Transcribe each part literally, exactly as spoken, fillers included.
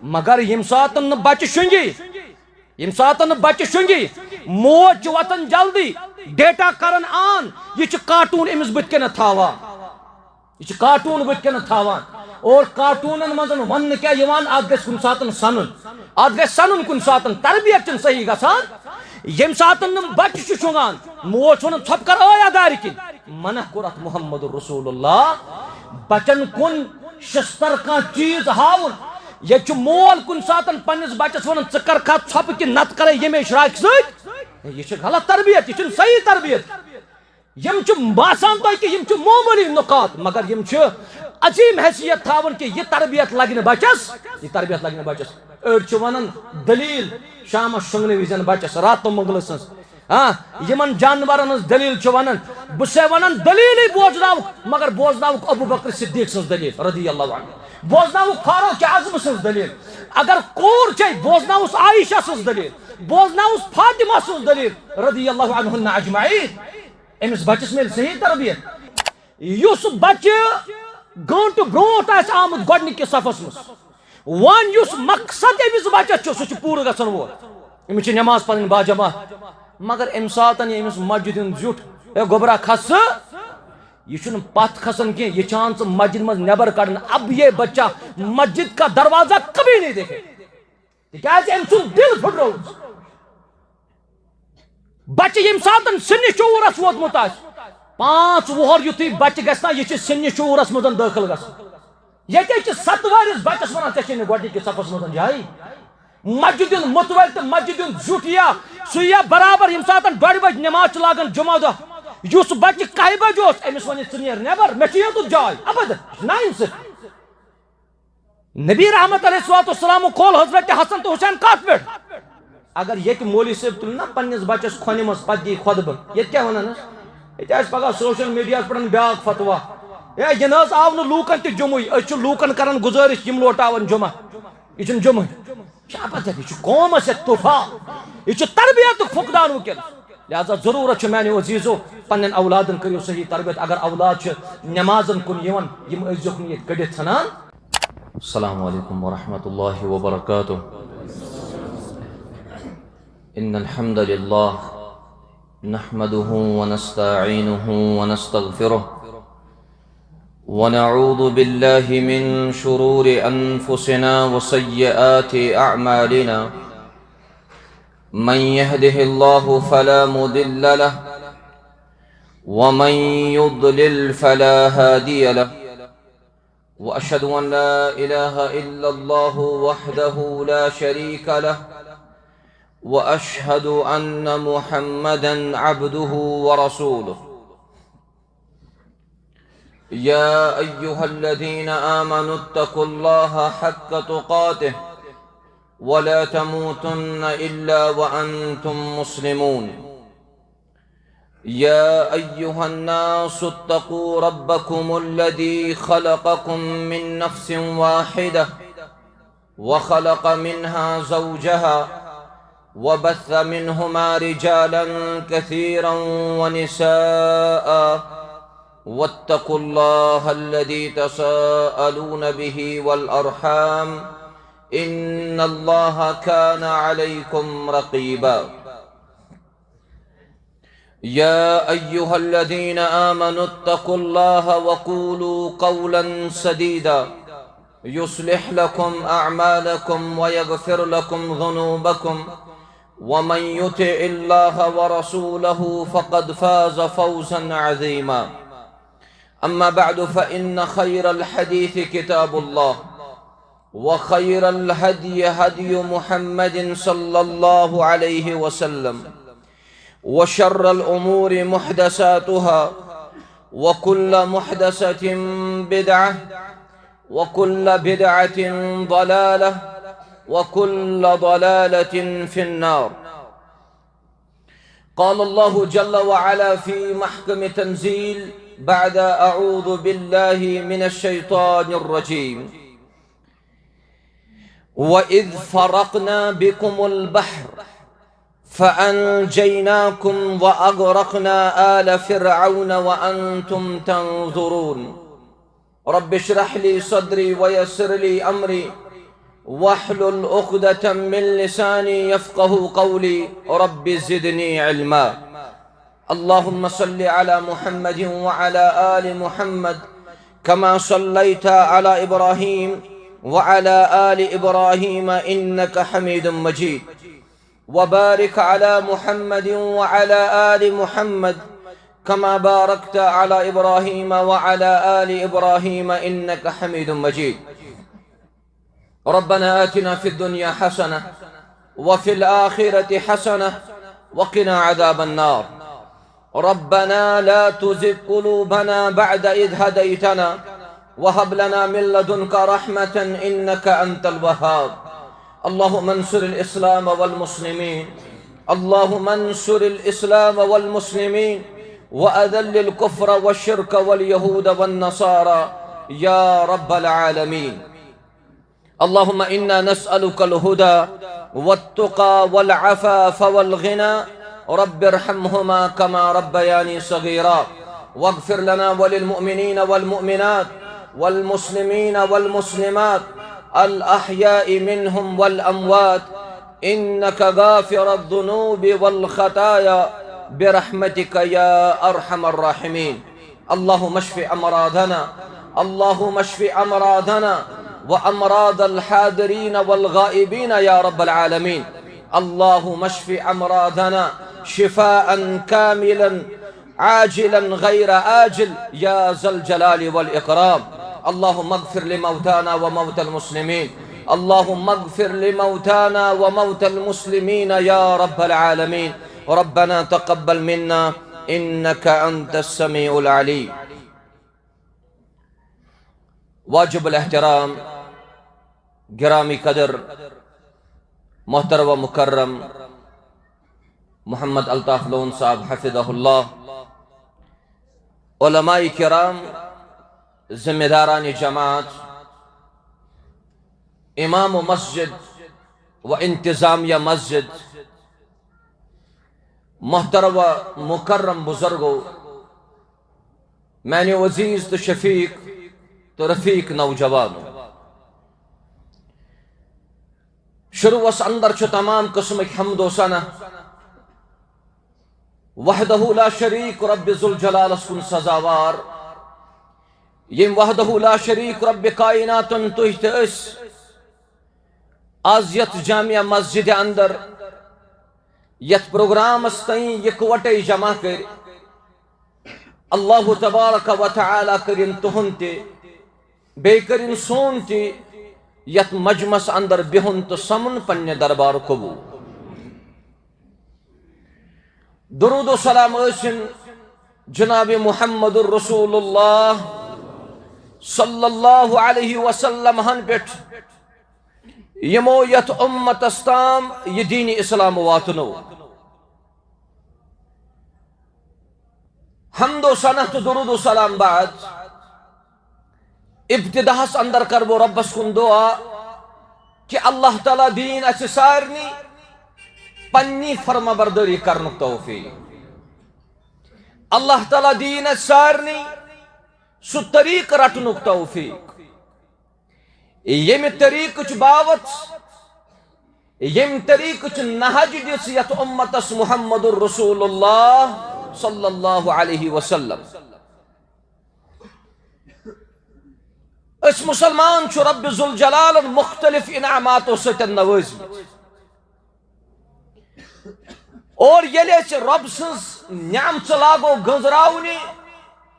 مگر ییٚمہِ ساتن نہٕ بچہِ شۄنگہِ، ییٚمہِ ساتن نہٕ بچہِ شۄنگہِ، موج چھِ وۄتھان جلدی، ڈیٹا کران آن، یہِ چھِ کارٹون أمِس بٕتھِ کَنٮ۪تھ تھاوان۔ یہِ چھِ کارٹون بٕتھِ کَنٮ۪تھ تھاوان۔ اور کارٹونن منٛز وننہٕ کیٛاہ یِوان، اتھ گژھِ کُنہِ ساتن سنُن، اتھ گژھِ سنُن کُنہِ ساتن۔ تربیت چھِنہٕ صحیح گژھان۔ ییٚمہِ ساتن نہٕ بچہِ چھُ شۄنگان، موج چھِ ونان، "ژھۄپہٕ کر ٲے ادارِ کِنۍ؟" منع کوٚر اتھ محمد رسول اللہ۔ بچن کُن شستر کانٛہہ چیز ہاوُن۔ ییٚتہِ چھُ مول کُنہِ ساتن پننِس بچس ونان، "ژٕ کر کھا ژھۄپہٕ کہِ نتہٕ کرے ییٚمے شراکہِ سۭتۍ۔" یہِ چھِ غلط تربیت، یہِ چھِنہٕ صحیح تربیت۔ یِم چھِ باسان تۄہہِ کہِ یِم چھِ معموٗلی نکات، مگر یِم چھِ عظیٖم حیثیت تھاوان کہِ یہِ تربیت لگہِ نہٕ بچس، یہِ تربیت لگہِ نہٕ بچس۔ أڑۍ چھِ ونان دٔلیٖل شامس شۄنگنہٕ وِزٮ۪ن بچس، راتہٕ مۄغلہٕ سٕنٛز۔ ہاں، یِمن جانورن ہٕنٛز دٔلیٖل چھِ ونان۔ بہٕ چھُسے ونان دٔلیٖلٕے بوزناوُکھ، مگر بوزناوُکھ ابو بکر صدیق سٕنٛز دٔلیٖل رضی اللہ عنہ، بوزناوُکھ فاروق اعظم سٕنٛز دٔلیٖل۔ اگر کوٗر چھے، بوزناوُس عائشہ سٕنٛز دٔلیٖل، بوزناوُس فاطمہ سٕنٛز دٔلیٖل رضی اللہ عنہن اجمعین۔ أمِس بچس میلہِ صحیح تربیت۔ یُس بچہِ گٲنٹہٕ برونٛٹھ آسہِ آمُت گۄڈٕنِکِس صفس منٛز، وۄنۍ یُس مقصد أمِس بچس چھُ، سُہ چھُ پوٗرٕ گژھن وول۔ أمِس چھِ نماز پرٕنۍ باجماعت، مگر اَمہِ ساتن یہِ أمِس مسجد ہُنٛد زیُٹھ، "اے گوٚبرا، کھس ژٕ"، یہِ چھُنہٕ پتھ کھسان کینٛہہ، یہِ چھان ژٕ مسجد منٛز نٮ۪بر کڑان۔ اب یہ بچہ مسجد کا دروازہ کبھی نہیں دیکھے۔ تِکیٛازِ أمۍ سُنٛد دِل پھُٹروو۔ بچہِ ییٚمہِ ساتن سِنہِ شعوٗرس ووتمُت آسہِ، پانٛژھ وُہر یُتھُے بچہِ گژھِ نا، یہِ چھِ سِنہِ شعوٗرس منٛز دٲخل گژھان۔ ییٚتہِ چھِ ستہٕ وٲرِس بچس ونان، "ژےٚ چھے نہٕ گۄڈٕنِکِس صفس منٛز جاے۔" مسجد ہُنٛد متوٲلۍ تہٕ مسجد ہُنٛد زیُٹھ یا سُہ یا برابر ییٚمہِ ساتن ڈۄڈِ بجہِ نماز چھِ لاگان جمعہ دۄہ، یُس بچہِ کاہہِ بجہِ اوس، أمِس ونہِ، "ژٕ نیر نٮ۪بر، مےٚ چھُ یوتُتھ جاے۔" ابدن، ناانصافی۔ نبی رحمت علیہ الصلوۃ والسلام کھول حضرت حسن تہٕ حسین کتھ پٮ۪ٹھ؟ اگر ییٚتہِ مولوی صٲب تُلہِ نا پننِس بچس کھۄنہِ منٛز، پتہٕ دِیہِ خۄطبہٕ، ییٚتہِ کیٛاہ ونان حظ؟ ییٚتہِ آسہِ پگاہ سوشل میڈیاہس پٮ۪ٹھ بیٛاکھ فتوا، "ہے، یہِ نہٕ حظ آو نہٕ لوٗکن تہِ جمعٕے، أسۍ چھِ لوٗکن کران گُزٲرِش، یِم لوٹاون جمعہ، یہِ چھُنہٕ جمعٕے۔" یہِ چھُ اَپَزَتھ، یہِ چھُ قومَس ہٮ۪تھ طوفان، یہِ چھُ تربیتُک فقدان وٕنکیٚنَس۔ لہذا ضروٗرت چھِ میٛانیو عزیٖزو، پنٛنٮ۪ن اولادَن کٔرِو صحیح تربیت۔ اگر اولاد چھِ نٮ۪مازَن کُن یِوان، یِم ٲسۍزیوکھ نہٕ ییٚتہِ کٔڑِتھ ژھٕنان۔ السلام علیکم ورحمۃ اللہ وبرکاتہ۔ ان الحمد للہ نحمده ونستعینه ونستغفره ونعوذ بالله من شرور أنفسنا وسيئات أعمالنا۔ من يهده الله فلا مضل له، ومن يضلل فلا هادي له، وأشهد أن لا إله إلا الله وحده لا شريك له، وأشهد أن محمدا عبده ورسوله۔ يا أيها الذين آمنوا اتقوا الله حق تقاته ولا تموتن إلا وأنتم مسلمون۔ يا أيها الناس اتقوا ربكم الذي خلقكم من نفس واحدة وخلق منها زوجها وبث منهما رجالا كثيرا ونساء واتقوا الله الذي تساءلون به والأرحام إن الله كان عليكم رقيبا۔ يا أيها الذين آمنوا اتقوا الله وقولوا قولا سديدا يصلح لكم أعمالكم ويغفر لكم ذنوبكم ومن يطع الله ورسوله فقد فاز فوزا عظيما۔ أما بعد، فإن خير الحديث كتاب الله، وخير الهدي هدي محمد صلى الله عليه وسلم، وشر الأمور محدثاتها، وكل محدثة بدعة، وكل بدعة ضلالة، وكل ضلالة في النار۔ قال الله جل وعلا في محكم تنزيل بعد أعوذ بالله من الشيطان الرجيم: وإذ فرقنا بكم البحر فأنجيناكم وأغرقنا آل فرعون وأنتم تنظرون۔ رب اشرح لي صدري ويسر لي أمري واحلل عقدة من لساني يفقه قولي. رب زدني علما. اللهم صل على محمد وعلى آل محمد كما صليت على إبراهيم وعلى آل إبراهيم إنك حميد مجيد. وبارك على محمد وعلى آل محمد كما باركت على إبراهيم وعلى آل إبراهيم إنك حميد مجيد. ربنا آتنا في الدنيا حسنة وفي الآخرة حسنة وقنا عذاب النار. ربنا لا تزغ قلوبنا بعد إذ هديتنا وهب لنا من لدنك رحمة إنك أنت الوهاب. اللهم انصر الإسلام والمسلمين. اللهم انصر الإسلام والمسلمين وأذل الكفر والشرك واليهود والنصارى يا رب العالمين. اللهم إنا نسألك الهدى والتقى والعفاف والغنى. رب ارحمهما كما ربياني صغيرا. واغفر لنا وللمؤمنين والمؤمنات والمسلمين والمسلمات الأحياء منهم والأموات إنك غافر الذنوب والخطايا برحمتك يا أرحم الراحمين. اللهم اشف أمراضنا، اللهم اشف أمراضنا وأمراض الحاضرين والغائبين يا رب العالمين. اللهم اشف أمراضنا شفاء كاملا عاجلا غير آجل يا ذا الجلال والإكرام. اللهم اغفر لموتانا وموتى المسلمين. اللهم اغفر لموتانا وموتى المسلمين يا رب العالمين. ربنا تقبل منا إنك أنت السميع العليم. واجب الاحترام، گرامی قدر، محترم و مکرم محمد الطاف لون صاحب حفظہ اللہ، علماء کرام، ذمہ داران جماعت، امام و مسجد و انتظامیہ مسجد، محترم و مکرم بزرگو، میانیو عزیز تو شفیق تو رفیق نوجوانو، شروعس اندر چھُ تمام قسمٕکۍ حمد و ثنا وحدہ لا شریک رب ذوالجلالس کُن سزاوار، ییٚمۍ وحدہ لا شریک رب کائناتن تُہۍ تہٕ أسۍ آز یتھ جامع مسجد اندر، یتھ پروگرامس تئیں یکوٹے جمع کٔرۍ۔ اللہ تبارک و تعالیٰ کٔرِن تُہُنٛد تہِ، بیٚیہِ کٔرِن سون تہِ یتھ مجمس اندر بِہُن تہٕ سمُن پننہِ دربار قبول۔ درود و سلام ٲسِن جناب محمد رسول اللہ صلی اللہ علیہ وسلم ہن پٮ۪ٹھ، یِمو یتھ امتس تام یہِ دین اسلام واتنو۔ حمد و ثنا تہٕ درود و سلام بعد، ابتداہس اندر کرٕ بہٕ رۄبس کُن دعا کہِ اللہ تعالیٰ دِیِن اسہِ سارنٕے پننی فرما بردٲری کرنُک توفیق۔ اللہ تعالیٰ دِیِن اسہِ سارنٕے سُہ طریقہٕ رٹنُک توفیق، ییٚمہِ طریقٕچ باوژ، ییٚمہِ طریقٕچ نہج دِژ یتھ امتس محمد رسول اللہ صلی اللہ علیہ وسلم۔ أسۍ مسلمان چھِ رب ذوالجلالن مختلف انعاماتو سۭتۍ نوٲزمٕتۍ۔ اور ییٚلہِ أسۍ رب سٕنٛز نعمژٕ لاگو گٔنٛزراونہِ،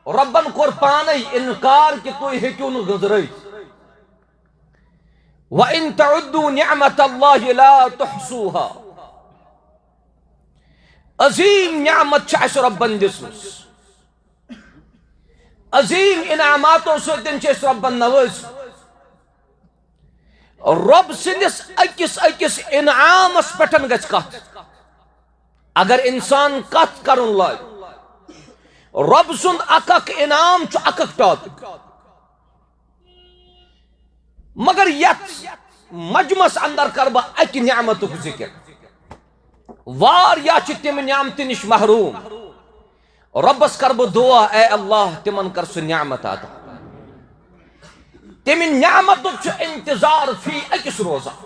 ربن کوٚر پانے انکار کہِ تُہۍ ہیٚکِو نہٕ گٔنٛزرٲوِتھ۔ وَإِن تَعُدُّوا نِعْمَتَ اللَّهِ لَا تُحْصُوهَا۔ عظیم نعمت چھِ اَسہِ رۄبن دِژمٕژ۔ عظیم انعاماتو سۭتۍ چھِ أسۍ رۄبن نوٲزۍ۔ رۄب سٕنٛدِس أکِس أکِس انعامس پٮ۪ٹھ گژھِ کتھ۔ اگر انسان کتھ کرُن لاگہِ، رۄب سُنٛد اکھ اکھ انعام چھُ اکھ اکھ ٹاپک۔ مگر یتھ مجمس اندر کرٕ بہٕ اکہِ نعمتُک ذکر۔ واریاہ چھِ تِم نعمتہِ نِش محروم۔ رۄبس کرٕ بہٕ دعا، اے اللہ، تِمن کر سُہ نعمت عطا۔ تمہِ نعمتُک چھُ انتظار فی أکِس روزان۔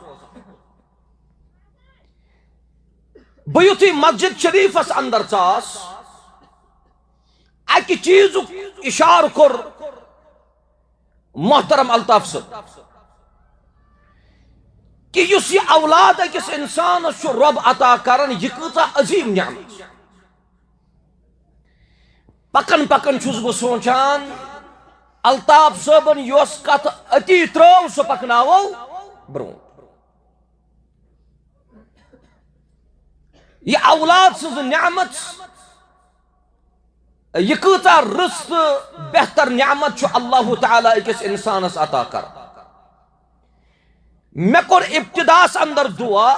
بہٕ یُتھُے مسجد شریفس اندر ژاس، اکہِ چیزُک اشارٕ کوٚر محترم الطاف صٲب، کہِ یُس یہِ اولاد أکِس انسانس چھُ رۄب عطا کران، یہِ کۭژاہ عظیم نعمت۔ پکان پکان چھُس بہٕ سونچان، الطاف صٲبن یۄس کتھ أتی ترٲو، سۄ پکناوو برونٛٹھ۔ یہِ اولاد سٕنٛز نعمت، یہِ کۭژاہ رٕژ تہٕ بہتر نعمت چھُ اللہ تعالیٰ أکِس انسانس عطا کران۔ مےٚ کوٚر ابتداہس اندر دعا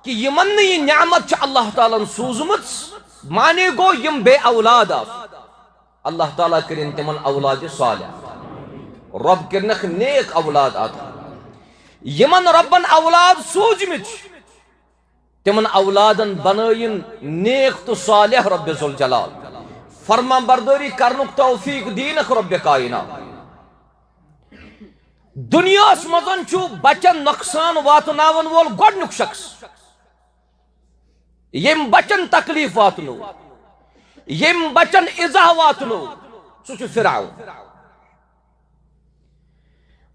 کہِ یِمن نہٕ یہِ نعمت چھِ اللہ تعالیٰ ہن سوٗزمٕژ، معنی گوٚو یِم بے اولاد آسہٕ، اللہ تعالیٰ کٔرِن تِمن اولاد صالح، رۄب کٔرنکھ نیک اولاد عطا۔ یِمن رۄبن اولاد سوٗزمٕتۍ چھِ، تِمن اولادن بنٲیِن نیک تہٕ صالح رۄب ذوالجلال۔ فرمان بردٲری کرنُک توفیق دیٖنکھ رۄب کائنات۔ دُنیاہس منٛز چھُ بچن نۄقصان واتناون وول گۄڈنیُک شخص، ییٚمۍ بچن تکلیف واتنو، ییٚمۍ بچن ایذا واتنو، سُہ چھُ فرعون۔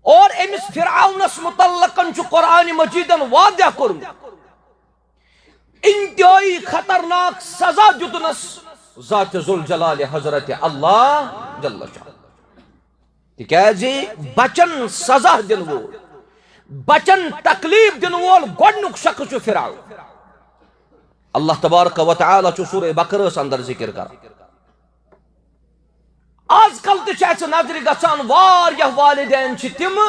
اور أمِس فرعونس متعلقن چھُ قرآن مجیدن واضح کوٚرمُت، انتہٲئی خطرناک سزا دیُتنس ذات ذوالجلال حضرت اللہ جل شانہ۔ تِکیازِ بچن سزا دِنہٕ وول، بچن تکلیف دِنہٕ وول گۄڈنیُک شخص چھُ فرعون۔ اللہ تبارک و تعالیٰ چھُ سورہ بقرہس اندر ذکر کران۔ آز کل تہِ چھِ اَسہِ نظرِ گژھان، واریاہ والدین چھِ تِم،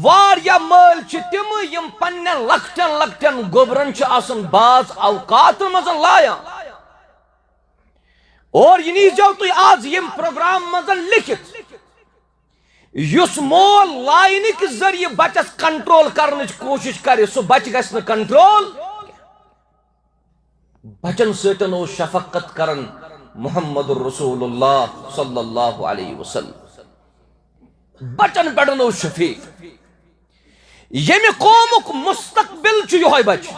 واریاہ مٲلۍ چھِ تِم، یِم پننٮ۪ن لۄکٹٮ۪ن لۄکٹٮ۪ن گوبرن چھِ آسان بعض اوقاتن منٛز لایان۔ اور یہِ نیٖزیو تُہۍ آز ییٚمہِ پروگرام منٛز لیکھِتھ، یُس مول لاینہٕ کہِ ذٔریعہٕ بچس کنٹرول کرنٕچ کوٗشش کرِ، سُہ بچہِ گژھِ نہٕ کنٹرول۔ بچن سۭتۍ اوس شفقت کران محمد رسول اللہ صلی اللہ علیہ وسلم۔ بچن پٮ۪ٹھ اوس شفیق۔ ییٚمہِ قومُک مستقبل چھُ یِہوٚے بچہِ،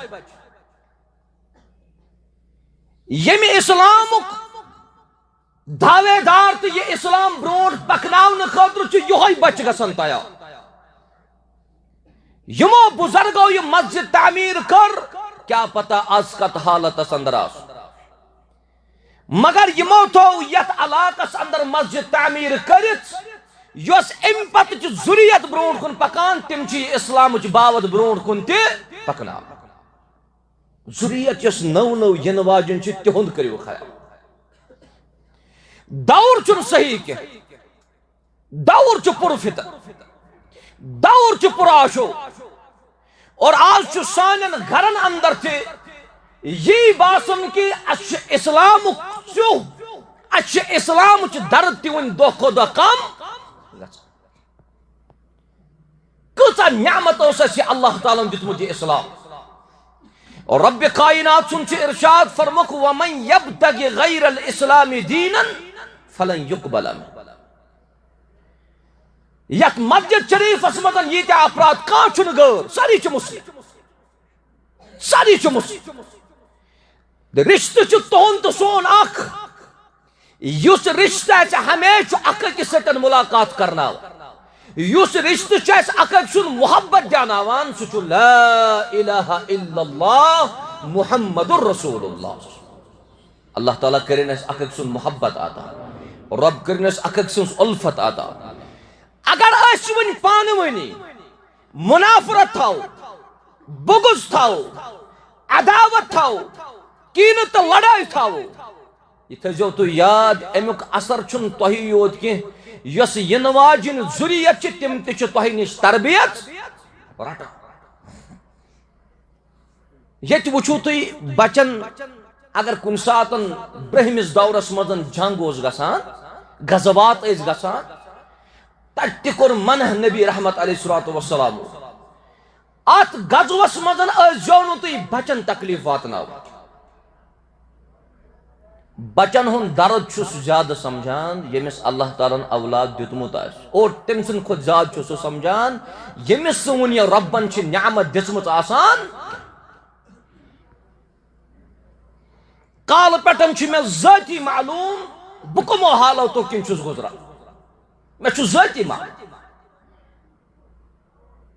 ییٚمہِ اسلامُک دعوے دار تہٕ یہِ اسلام برونٛٹھ پکناونہٕ خٲطرٕ چھُ یِہوٚے بچہِ گژھان تیار۔ یِمو بزرگو یہِ مسجد تعمیٖر کٔر، کیٛاہ پتہ از کتھ حالتس اندر آسہٕ۔ مگر یِمو تھوو یتھ علاقس اندر مسجد تعمیٖر کٔرِتھ، یۄس امہِ پتہٕ چھِ ذُریت برونٛٹھ کُن پکان، تِم چھِ یہِ اسلامٕچ باوتھ برونٛٹھ کُن تہِ پکناوان۔ ذُریت یۄس نٔو نٔو یِنہٕ واجٮ۪ن چھِ، تِہُنٛد کٔرِو خیال۔ دور چھُنہٕ صحیح کینٛہہ۔ دور چھُ پُر فتن، دور چھُ پُر آشوب۔ اور آز چھُ سانٮ۪ن گرن اندر تہِ یی باسان کہِ اَسہِ چھُ اسلامُک ژیوٚہ، اَسہِ چھُ اسلامٕچ درد تہِ وۄنۍ دۄہ کھۄتہٕ دۄہ کم گژھان۔ کۭژاہ نعمت اوس اَسہِ یہِ اللہ تعالیٰ ہن دیُتمُت یہِ اسلام۔ رب کائنات سُنٛد چھُ ارشاد فرمووُکھ، "ومن یبتغ غیر الاسلام دینا فلن یقبل منہ۔" یتھ مسجد شریفس منٛز ییٖتیٛاہ افراد، کانٛہہ چھُنہٕ غٲر، سٲری چھِ مسلم، سٲری چھِ مسلم۔ رشتہٕ چھُ تُہُنٛد تہٕ سون اکھ، یُس رشتہٕ اَسہِ ہمیشہِ چھُ اکھ أکِس سۭتۍ ملاقات کرناوان، یُس رشتہٕ چھُ اَسہِ اکھ أکۍ سُنٛد محبت دیاناوان، سُہ چھُ لا الہ الا اللہ محمد رسول اللہ۔ اللہ تعالیٰ کٔرِن اَسہِ اکھ أکۍ سُنٛد محبت عطا، رۄب کٔرِن اَسہِ اکھ أکۍ سٕنٛز الفت عطا۔ اگر أسۍ وۄنۍ پانہٕ ؤنی منافرت تھاوو، بغض تھاوو، عداوت تھاوو، کینہٕ تہٕ لڑٲے تھاوو، یہِ تھٲیزیو تُہۍ یاد، اَمیُک اثر چھُنہٕ تۄہی یوت کینٛہہ، یۄس یِنہٕ واجِنۍ ذُریت چھِ، تِم تہِ چھِ تۄہہِ نِش تربیت رٹان۔ ییٚتہِ وٕچھِو تُہۍ بچن، اگر کُنہِ ساتن برٛہمِس دورس منٛز جنگ اوس گژھان، غزوات ٲسۍ گژھان، تتہِ تہِ کوٚر منع نبی رحمت علیہ الصلوۃ والسلام۔ اتھ غزوس منٛز ٲسۍزیو نہٕ تُہۍ بچن تکلیف واتناوان۔ بچن ہُنٛد درد چھُ سُہ زیادٕ سمجھان، ییٚمِس اللہ تعالیٰ ہن اولاد دیُتمُت آسہِ، اور تٔمۍ سٕنٛدِ کھۄتہٕ زیادٕ چھُ سُہ سمجھان، ییٚمِس سُہ وُنہِ رۄبن چھِ نعمت دِژمٕژ آسان۔ کالہٕ پٮ۪ٹھ چھُ مےٚ ذٲتی معلوم، بہٕ کٕمو حالاتو کِنۍ چھُس گُزران۔ مےٚ چھُ ذٲتی معلوم۔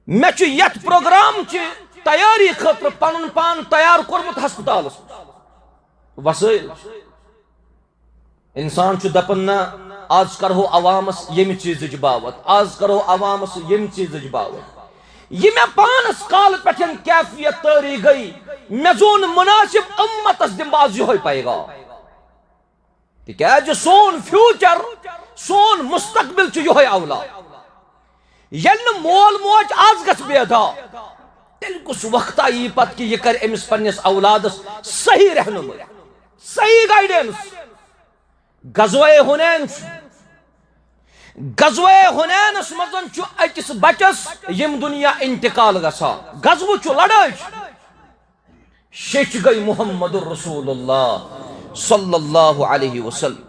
مےٚ چھُ یتھ پروگرام چہِ تیٲری خٲطرٕ پنُن پان تیار کوٚرمُت ہسپتالس منٛز۔ وسٲیِل۔ انسان چھُ دپان، نہ، آز کرہو عوامس ییٚمہِ چیٖزٕچ باوتھ، آز کرہو عوامس ییٚمہِ چیٖزٕچ باوتھ۔ یہِ مےٚ پانس کالہٕ پٮ۪ٹھ کیفیت طٲری گٔے، مےٚ زون مناسب، امتس دِمہٕ بہٕ آز یِہوٚے پیغام۔ تِکیازِ سون فیوچر، سون مستقبل چھُ یِہوٚے اولاد۔ ییٚلہِ نہٕ مول موج آز گژھِ بیدار، تیٚلہِ کُس وقتا یی پتہٕ کہِ یہِ کرِ أمِس پننِس اولادس صحیح رہنمٲیی، صحیح گائیڈنس؟ غزوہ حنین چھُ، غزوہ حنینس منٛز چھُ أکِس بچس ییٚمہِ دُنیا انتقال گژھان۔ غزوہ چھُ، لڑٲے چھِ۔ شیٚچھ گٔے محمد رسول اللہ صلی اللہ علیہ وسلم۔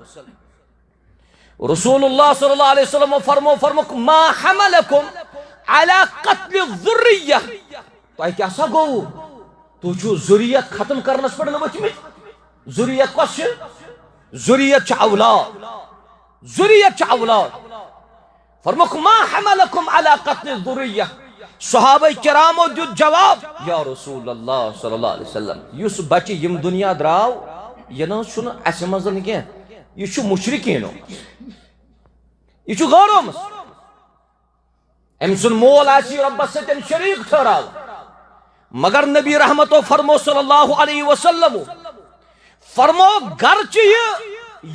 رسول اللہ صلی اللہ علیہ وسلم فرمو، فرموک، ما حملکم علی قتل الذریہ۔ تۄہہِ کیٛاہ سا گوٚو؟ تُہۍ چھِو ذُریت ختم کرنس پٮ۪ٹھ نہٕ ؤتھمٕتۍ؟ ذُریت کۄس چھِ؟ ذُریت چھِ اولاد۔ ذُریت چھِ اولاد۔ فرموک، ما حملکم علی قتل الذریہ۔ صحابہ کرامو دیُت جواب، یا رسول اللہ صلی اللہ علیہ وسلم، یُس بچہِ ییٚمہِ دُنیا درٛاو، یہِ نہ حظ چھُنہٕ اَسہِ منٛز کینٛہہ، یہِ چھُ مشرکینو، یہِ چھُ غٲرو منٛز۔ أمۍ سُنٛد مول آسہِ رۄبس سۭتۍ شریٖک ٹھٔہراو۔ مگر نبی رحمتو فرمو صلی اللہ علیہ وسلم، فرمو، گرچہ یہِ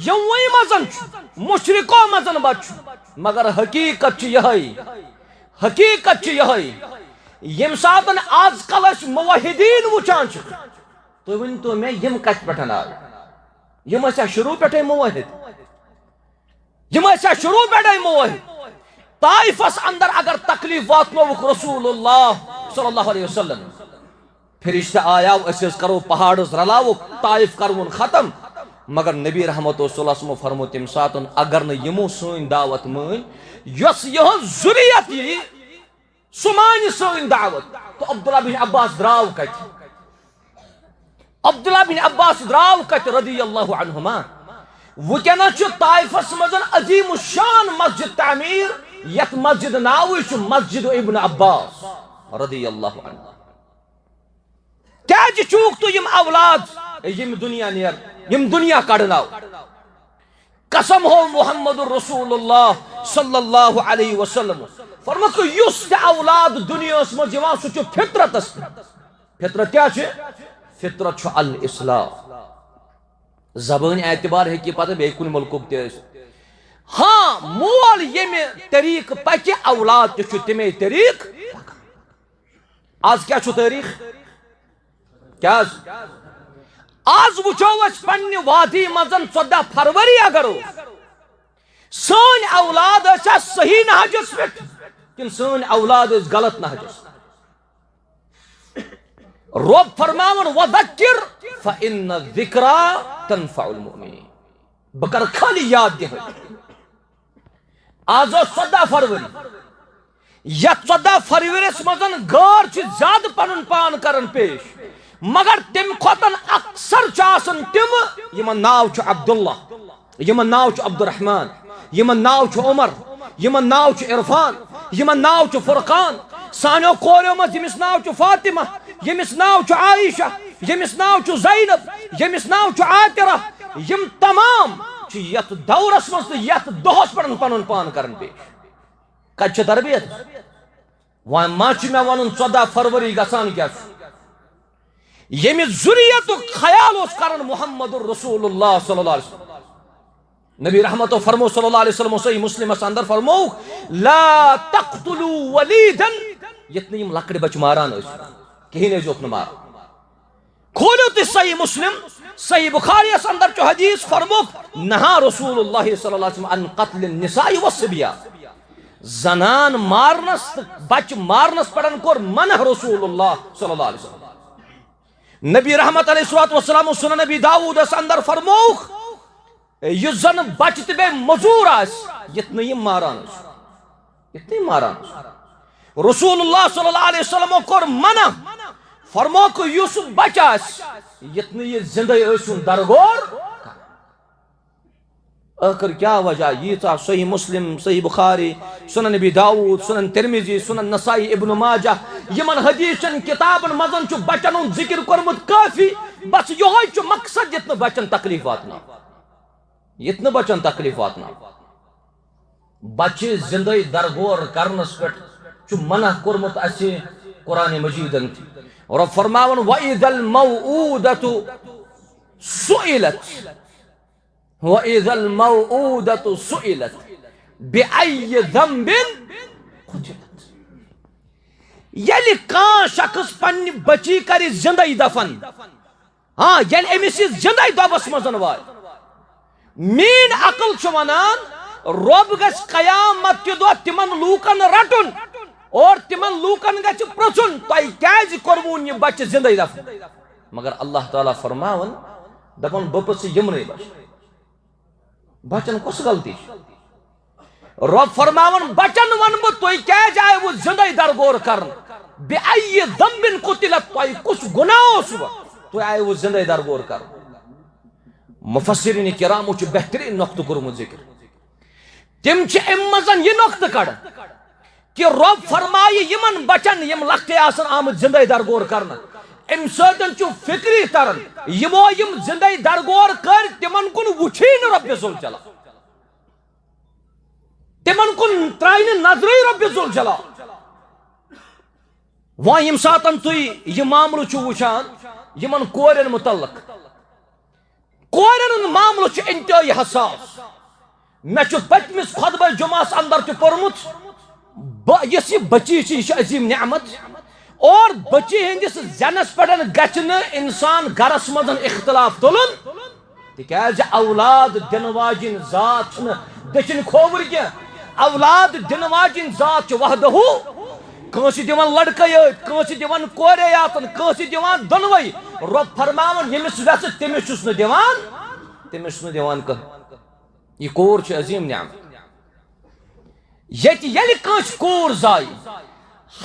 یِموٕے منٛز چھُ، مشرکو منٛز بچہِ چھُ، مگر حقیقت چھِ یِہوٚے، حقیقت چھِ یِہوٚے، ییٚمہِ ساتہٕ آز کل أسۍ موحدین وٕچھان چھِ، تُہۍ ؤنۍ تو مےٚ، یِم کتہِ پٮ۪ٹھ آے؟ یِم ٲسیا شروع پٮ۪ٹھے موحد؟ یِم ٲسیا شروع پٮ۪ٹھے موحد؟ طائفس اندر اگر تکلیف واتنووُکھ رسول اللہ صلی اللہ علیہ وسلم، فرشتہٕ آیاو، أسۍ حظ کرو پہاڑس رلاوُکھ، طائف کرون ختم۔ مگر نبی رحمت صلی اللہ علیہ وسلم فرمو تمہِ ساتہٕ، اگر نہٕ یِمو سٲنۍ دعوت مٲنۍ، یۄس یِہٕنٛز ذُریت یی، سُہ مانہِ سٲنۍ دعوت۔ تہٕ عبداللہ بن عباس درٛاو کتہِ؟ عبداللہ بن عباس درٛاو کتہِ رضی اللہ عنہما؟ وٕنکیٚنس چھُ طائفس منٛز عظیم الشان مسجد تعمیٖر، یتھ مسجد ناوٕے چھُ مسجد ابن عباس رضی اللہ عنہ۔ کیازِ چھُکھ تُہۍ یِم اولاد، یِم دُنیا نیر، یِم دُنیا کڑناو؟ قسم ہو محمد رسول اللہ صلی اللہ علیہ وسلم، فرمووُکھ، یُس تہِ اولاد دُنیاہس منٛز یِوان، سُہ چھُ فطرتس پٮ۪ٹھ۔ فطرت کیٛاہ چھِ؟ فطرت چھُ الاسلام۔ زبٲنۍ اعتبار ہیٚکہِ یہِ پتہٕ بیٚیہِ کُنہِ مُلکُک تہِ ٲسِتھ۔ ہاں، مول ییٚمہِ طریٖقہٕ پکہِ، اولاد تہِ چھُ تَمے طریٖقہٕ۔ آز کیٛاہ چھُ تٲریٖخ؟ کیٛاہ حظ؟ آز وٕچھو أسۍ پننہِ وادی منٛز ژۄدہ فروری اگر اوس، سٲنۍ اولاد ٲسیا صحیح نہجس پٮ۪ٹھ کِنہٕ سٲنۍ اولاد ٲسۍ غلط نہجس؟ رۄب فرماوان، وذکر فإن الذکری تنفع المؤمنین۔ بہٕ کرٕ خٲلی یاد دِہٲے۔ آز اوس ژۄدہ فروری۔ یتھ ژۄدہ فروریس منٛز غٲر چھِ زیادٕ پنُن پان کران پیش، مگر تمہِ کھۄتہٕ اکثر چھِ آسان تِم، یِمن ناو چھُ عبداللہ، یِمن ناو چھُ عبدالرحمان، یِمن ناو چھُ عمر، یِمن ناو چھُ عرفان، یِمن ناو چھُ فرقان۔ سانیو کوریو منٛز ییٚمِس ناو چھُ فاطمہ، ییٚمِس ناو چھُ عائشہ، ییٚمِس ناو چھُ زینب، ییٚمِس ناو چھُ عاطرہ، یِم تمام چھِ یتھ دورس منٛز تہٕ یتھ دۄہس پٮ۪ٹھ پنُن پان کران پیش۔ کتہِ چھِ تربیت؟ وۄنۍ ما چھُ مےٚ ونُن، ژۄدہ فروری گژھان کیٛاہ چھُ؟ ییٚمہِ ذُریتُک خیال اوس کران محمد رسول اللہ صلی اللہ علیہ وسلم۔ نبی رحمتو فرمو صلی اللہ علیہ وسلم، صحیح مسلمس اندر فرمو، لا تقتلوا وليدا، یتھ نہٕ یِم لۄکٕٹۍ بچہِ ماران ٲسۍ، کِہیٖنۍ ٲسۍ زیوکھ نہٕ ماران۔ کھوٗلِو تُہۍ صحیح مسلم، صحیح بخاریس اندر چھُ حدیث، فرمووُکھ، نہا رسول اللہ صلی اللہ علیہ وسلم عن قتل النساء والصبيان۔ زنان مارنس تہٕ بچہِ مارنس پٮ۪ٹھ کوٚر منع رسول اللہ صلی اللہ علیہ وسلم۔ نبی رحمت علیہ الصلوۃ والسلام سنن نبی داؤدس اندر فرمووُکھ، یُس زن بچہِ تہِ بیٚیہِ مٔزوٗر آسہِ، یُتھ نہٕ یہِ ماران اوس، یُتھ نہٕ یہِ ماران اوس۔ رسول اللہ صلی اللہ علیہ وسلمو کوٚر منع، فرمووُکھ، یُس بچہِ آسہِ، یُتھ نہٕ یہِ زندے ٲسِن درگور۔ ٲخر کیٛاہ وجہ؟ ییٖژاہ صحیح مسلم، صحیح بخاری، سنن ابی داؤد، سنن ترمذی، سنن نسائی، ابن ماجہ، یِمن حدیث چٮ۪ن کتابن منٛز چھُ بچن ہُنٛد ذکر کوٚرمُت کٲفی۔ بس یِہوٚے چھُ مقصد، یُتھ نہٕ بچن تکلیف واتناو، یُتھ نہٕ بچن تکلیف واتناو۔ بچہِ زندے درگور کرنس پٮ۪ٹھ چھُ منع کوٚرمُت اسہِ قرآن مجیدن تہِ۔ رۄب فرماوان، وَإِذَا الْمَوْءُودَةُ سُئِلَتْ، وَإِذَا الْمَوْءُودَةُ سُئِلَتْ بِأَيِّ ذَنْبٍ قُتِلَتْ۔ ییٚلہِ کانٛہہ شخص پننہِ بچی کرِ زندے دفن، ہاں، ییٚلہِ أمِس یہِ زِندَے دۄبَس منٛز واتہِ، میٛٲنۍ عقل چھِ وَنان، رۄب گژھِ قیامت کہِ دۄہ تِمَن لوٗکَن رَٹُن اور تِمَن لوٗکَن گژھِ پرٛژھُن، تۄہہِ کیٛازِ کوٚروُن یہِ بَچہِ زِندَے دَفن؟ مگر اللہ تعالیٰ فرماوان، دَپان، بہٕ پرٛژھٕ یِمنٕے بَچَن۔ بَچَن کۄس غلطی چھِ؟ رۄب فرماوان، بَچَن وَنہٕ بہٕ، تُہۍ کیٛازِ آیوٕ زِندَے درگور کَرنہٕ؟ بِأَيِّ ذَنْبٍ قُتِلَتْ، تۄہہِ کُس گُناہ اوسوٕ؟ تُہۍ آیوٕ زِندَے درگور کَرنہٕ۔ مُفَسِّریٖنِ کِرامو چھُ بہتریٖن نۄقطہٕ کوٚرمُت ذِکِر۔ تِم چھِ اَمہِ منٛز یہِ نۄقطہٕ کَڑان کہِ رۄب فرمایہِ یِمَن بَچَن، یِم لۄکٹے آسَن آمٕتۍ زِندَے درگور کَرنہٕ، اَمہِ سۭتۍ چھُ فِکری تَران، یِمو یِم زِندَے درگور کٔرۍ، تِمَن کُن وٕچھی نہٕ رۄبِ ذوالجلال۔ تِمن کُن ترٛایہِ نہٕ نظرٕے رۄبِ ذوالجلال۔ وۄنۍ ییٚمہِ ساتن تُہۍ یہِ معاملہٕ چھِو وٕچھان، یِمن کورٮ۪ن مُتعلق، کورٮ۪ن ہُنٛد معاملہٕ چھُ انتہٲیی حساس۔ مےٚ چھُ پٔتمِس خطبہ جمعس اندر تہِ پوٚرمُت، بہٕ، یۄس یہِ بچی چھِ، یہِ چھِ عظیٖم نعمت۔ اور بچی ہٕنٛدِس زٮ۪نس پٮ۪ٹھ گژھِ نہٕ انسان گرس منٛز اختلاف تُلُن۔ تِکیٛازِ اولاد دِنہٕ واجِنۍ ذات چھِنہٕ دٔچھِنۍ کھووُر کینٛہہ۔ اولاد دِنہٕ واجِنۍ ذات چھِ وحدہو۔ کٲنٛسہِ دِوان لڑکے یٲتۍ، کٲنٛسہِ دِوان کورے یاتن، کٲنٛسہِ دِوان دۄنوَے۔ رۄب فرماوان، ییٚمِس وٮ۪ژھٕ تٔمِس چھُس نہٕ دِوان، تٔمِس چھُس نہٕ دِوان کٕہٕنۍ۔ یہِ کوٗر چھِ عظیٖم نعمت۔ ییٚتہِ ییٚلہِ کٲنٛسہِ کوٗر زایہِ،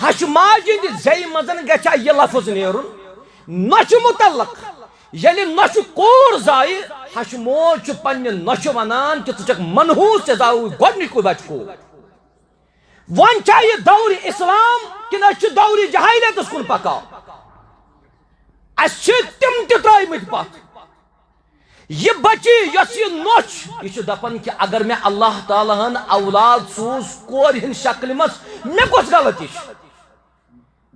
ہَشہِ ماجہِ ہِنٛدِ زیٚیہِ منٛز گژھِ ہا یہِ لفظ نیرُن، نۄشہِ مُتعلق۔ ییٚلہِ نۄشہِ کوٗر زایہِ، ہَشہِ موج چھُ پننہِ نۄشہِ وَنان کہِ ژٕ چھَکھ منحوٗس، ژےٚ زاوُے گۄڈٕنیُکُے بَچہٕ کوٗر۔ وۄنۍ چھا یہِ دورِ اسلام کِنہٕ أسۍ چھِ دورِ جہالیتَس کُن پَکان؟ اَسہِ چھِ تِم تہِ ترٛٲومٕتۍ پَتھ۔ یہِ بچی، یۄس یہِ نۄش، یہِ چھُ دپان کہِ اگر مےٚ اللہ تعالیٰ ہن اولاد سوٗز کورِ ہٕنٛدِ شکلہِ منٛز، مےٚ کۄس غلطی چھِ؟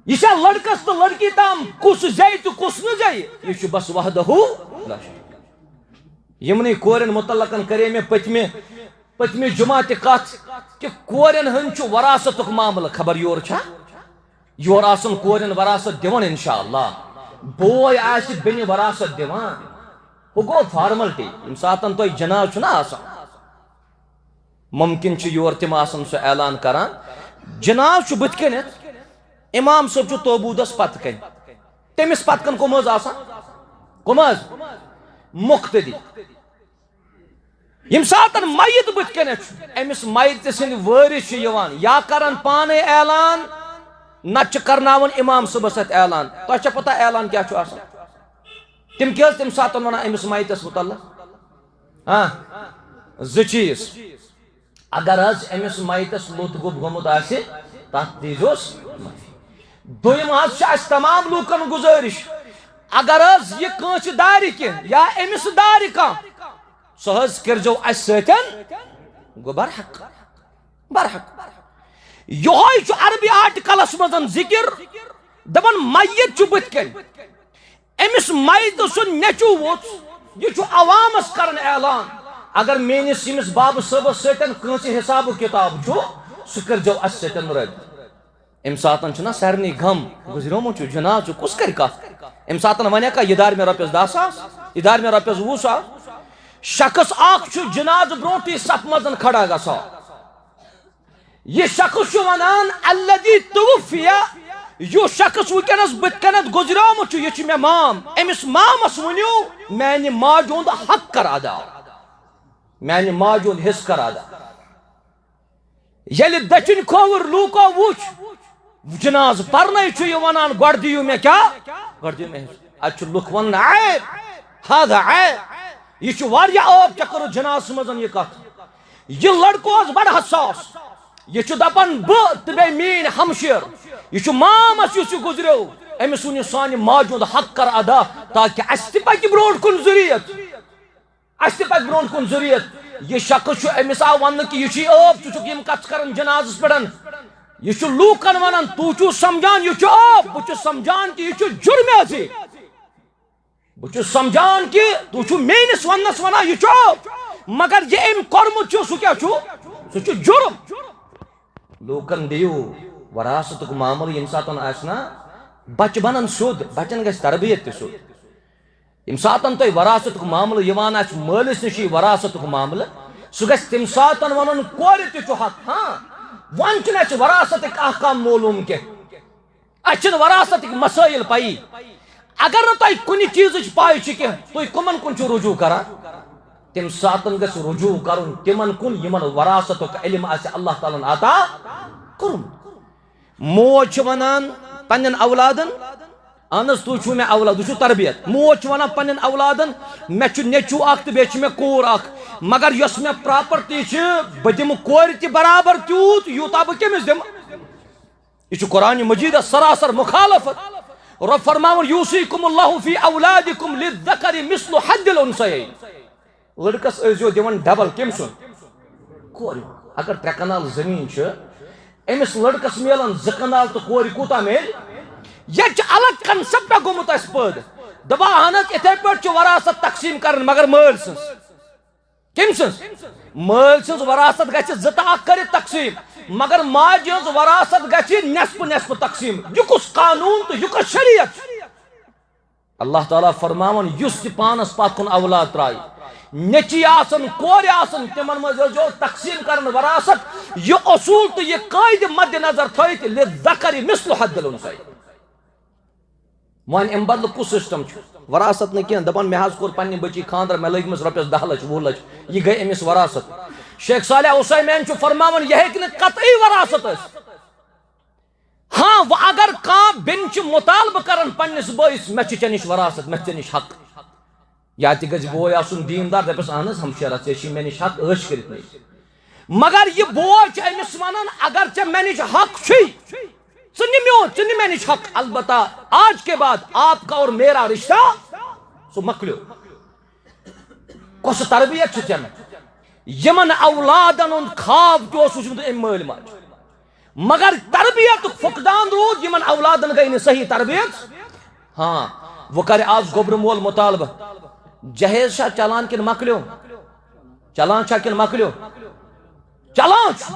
یہِ چھا لڑکس تہٕ لڑکی تام کُس زیہِ تہٕ کُس نہٕ زیہِ؟ یہِ چھُ بس وحدہو لا شریک۔ یِمنٕے کورٮ۪ن مُتعلقن کرے مےٚ پٔتمہِ، پٔتمہِ جمعہ تہِ کتھ کہِ کورٮ۪ن ہٕنٛدۍ چھُ وراثتُک معاملہٕ، خبر یور چھا؟ یور آسن کورٮ۪ن وراثت دِوان انشاءاللہ۔ بوے آسہِ بیٚنہِ وراثت دِوان۔ ہُہ گوٚو فارملٹی۔ ییٚمہِ ساتن تۄہہِ جناز چھُنہ آسان، ممکن چھُ یور تِم آسن سُہ اعلان کران۔ جناز چھُ بٕتھِ کنٮ۪تھ، امام صٲب چھُ توبوٗدس پتہٕ کنہِ۔ تٔمِس پتہٕ کن کۄم حظ آسان؟ کۄم حظ؟ مقتدی۔ ییٚمہِ ساتن میت بٕتھِ کنٮ۪تھ چھُ، أمِس میتہِ سٕنٛدۍ وٲرِث چھِ یِوان یا کران پانے اعلان، نتہٕ چھِ کرناوان امام صٲبس اتھِ اعلان۔ تۄہہِ چھا پتہ اعلان کیٛاہ چھُ آسان؟ تِم کیٛاہ حظ تَمہِ ساتن ونان أمِس میتس مُتعلق؟ ہاں، زٕ چیٖز۔ اگر حظ أمِس میتس لوٚت گوٚب گوٚمُت آسہِ، تتھ دیٖزیوس معٲفی۔ دوٚیِم حظ چھِ اَسہِ تمام لوٗکن گُزٲرِش، اگر حظ یہِ کٲنٛسہِ دارِ کینٛہہ یا أمِس دارِ کانٛہہ، سُہ حظ کٔرۍزیو اَسہِ سۭتۍ گوٚو برحق، برحق۔ یِہوٚے چھُ عربی آرٹیکلس منٛز ذِکِر، دَپان میت چھُ بٕتھِ کَنۍ، أمِس میتہٕ سُنٛد نیٚچوٗ ووٚژھ، یہِ چھُ عوامس کران اعلان، اگر میٲنِس ییٚمِس بابہٕ صٲبس سۭتۍ کٲنٛسہِ حساب و کتاب چھُ، سُہ کٔرۍزیو اَسہِ سۭتۍ رٲبطہٕ۔ اَمہِ ساتن چھُنہ سارنٕے غم، گُزریومُت چھُ، جناز چھُ، کُس کرِ کتھ؟ اَمہِ ساتن ونیا کانٛہہ، یہِ دارِ مےٚ رۄپیس دَہ ساس، یہِ دارِ مےٚ رۄپیس وُہ ساس؟ شخص اکھ چھُ جنازٕ برونٛٹھٕے صف منٛز کھڑا گژھان۔ یہِ شخص چھُ ونان، الذی توفی، یُس شخص وٕنکیٚنس بٕتھِ کنٮ۪تھ گُزریومُت چھُ، یہِ چھُ مےٚ مام۔ أمِس مامس ؤنِو، میانہِ ماجہِ ہُنٛد حق کر ادا۔ میانہِ ماجہِ ہُنٛد حصہٕ کر ادا۔ ییٚلہِ دٔچھِنۍ کھووُر لوٗکو وُچھ، جنازٕ پرنے چھُ یہِ ونان، "گۄڈٕ دِیِو مےٚ کیٛاہ؟ گۄڈٕ دِیِو مےٚ حصہٕ۔" اتہِ چھُ لُکھ ونان، "عیب، ہذا عیب، یہِ چھُ واریاہ عٲب، ژےٚ کٔرٕتھ جنازس منٛز یہِ کتھ۔" یہِ لڑکہٕ اوس بڑٕ حساس۔ یہِ چھُ دپان، بہٕ تہٕ بیٚیہِ میٲنۍ ہمشیر، یہِ چھُ مامس یُس یہِ گُزریو، أمِس ووٚن یہِ سانہِ ماجہِ ہُنٛد حق کر ادا، تاکہِ اسہِ تہِ پکہِ برونٛٹھ کُن ذُریت۔ اسہِ تہِ پکہِ برونٛٹھ کُن ذُریت۔ یہِ شخص چھُ، أمِس آو وننہٕ کہِ یہِ چھُے عٲب، ژٕ چھُکھ یِم کتھٕ کران جنازس پٮ۪ٹھ۔ یہِ چھُ لوٗکن ونان، تُہۍ چھِو سمجھان یہِ چھُ عٲب، بہٕ چھُس سمجھان کہِ یہِ چھُ جُرمہِ۔ بہٕ چھُس سمجھان کہِ تُہۍ چھِو میٲنِس وننس ونان یہِ چھُ عٲب، مگر یہِ أمۍ کوٚرمُت چھُ، سُہ کیٛاہ چھُ؟ سُہ چھُ جُرم۔ لوٗکن دِیِو وراثتُک معاملہٕ ییٚمہِ ساتہٕ آسہِ نا، بچہٕ بنن سیوٚد، بچن گژھِ تربیت تہِ سیوٚد۔ ییٚمہِ ساتَن تۄہہِ وراثتُک معاملہٕ یِوان آسہِ، مٲلِس نِش یی وراثتُک معاملہٕ، سُہ گژھِ تَمہِ ساتَن وَنُن، کورِ تہِ چھُ حق۔ ہاں، وۄنۍ چھِنہٕ اَسہِ وراثتٕکۍ احکام معلوٗم کینٛہہ، اَسہِ چھِنہٕ وراثتٕکۍ مسٲیِل پَیی۔ اگر نہٕ تۄہہِ کُنہِ چیٖزٕچ پَے چھِ کینٛہہ، تُہۍ کٕمَن کُن چھِو رجوع کران؟ تَمہِ ساتَن گژھِ رجوع کَرُن تِمَن کُن، یِمَن وراثتُک علم آسہِ اللہ تعالیٰ ہَن عطا کوٚرمُت۔ موج چھِ وَنان پنٛنٮ۪ن اولادَن، اہن حظ، تُہۍ چھِو مےٚ اولاد، وٕچھِو تربیت۔ موج چھِ وَنان پنٛنٮ۪ن اولادَن، مےٚ چھُ نیٚچوٗ اَکھ تہٕ بیٚیہِ چھِ مےٚ کوٗر اَکھ، مگر یۄس مےٚ پراپرٹی چھِ، بہٕ دِمہٕ کورِ تہِ برابر تیوٗت، یوٗتاہ بہٕ کٔمِس دِمہٕ؟ یہِ چھُ قرآن مجیدَس سراسر مخالفت۔ رۄب فرماوان، یوصیکم اللہ فی اولادکم للذکر مثل حظ الانثیین۔ لڑکس ٲسۍزیو دِوان ڈبل۔ کٔمۍ سُنٛد؟ کورِ۔ اگر ترٛےٚ کنال زٔمیٖن چھِ، أمِس لڑکس میلان زٕ کنال تہٕ کورِ کوٗتاہ میلہِ؟ ییٚتہِ چھُ الگ concept گوٚمُت اَسہِ پٲدٕ۔ دَپان، اہن حظ، یِتھَے پٲٹھۍ چھِ وراثت تقسیٖم کرٕنۍ، مگر مٲلۍ سٕنٛز۔ کٔمۍ سٕنٛز؟ مٲلۍ سٕنٛز وراثت گژھِ زٕ تہٕ اکھ کٔرِتھ تقسیٖم، مگر ماجہِ ہٕنٛز وراثت گژھِ نٮ۪صفہٕ نٮ۪صفہٕ تقسیٖم۔ یہِ کُس قانوٗن تہٕ یہِ کُس شریعت چھُ؟ اللہ تعالیٰ فرماوان، یُس تہِ پانس پتھ کُن اولاد ترایہِ، نیٚچی آسن، کورِ آسن، تِمن منٛز ٲسۍزیو تقسیٖم کرن وراثت۔ یہِ اصوٗل تہٕ یہِ قٲعدٕ مد نظر تھٲوِتھ، للذکر مثل حظ الانثیین۔ وۄنۍ امہِ بدلہٕ کُس system چھُ؟ وراثت نہٕ کینٛہہ، دپان، مےٚ حظ کوٚر پننہِ بچی خانٛدر، مےٚ لٔگۍ أمِس رۄپیس دَہ لچھ، وُہ لچھ، یہِ گٔے أمِس وراثت۔ شیخ صالح عثیمین چھُ فرماوان، یہِ ہیٚکہِ نہٕ قطعی وراثت ٲسِتھ۔ ہاں، وۄنۍ اگر کانٛہہ بیٚنہِ چھِ مطالبہٕ کران پننِس بٲیِس، مےٚ چھِ ژےٚ نِش وراثت، مےٚ چھِ ژےٚ نِش حق، یا تہِ گژھِ بوے آسُن دیٖندار، دَپٮ۪س، اہن حظ، ہمشیرہ، ژےٚ چھِ مےٚ نِش حق، عٲش کٔرِتھ نِش۔ مگر یہِ بوے چھُ أمِس وَنان، اگر ژےٚ مےٚ نِش حق چھُے، ژٕ نہِ میون، ژٕ نہِ مےٚ نِش حق۔ البتہ آج کے بعد آپ کا اور میرا رشتہ، سُہ مۄکلیو۔ کۄس تربیت چھِ ژےٚ مےٚ؟ یِمن اولادن ہُنٛد خواب تہِ اوس وُچھمُت أمۍ مٲلۍ ماجہِ۔ مگر تربیتُک فقدان روٗد، یِمن اولادن گٔے نہٕ صحیح تربیت۔ ہاں، وۄنۍ کرِ آز گوٚبرٕ مول مطالبہٕ، جہیز چھا چلان کِنہٕ مۄکلیو؟ چلان چھا کِنہٕ مۄکلیو؟ چلان چھُ۔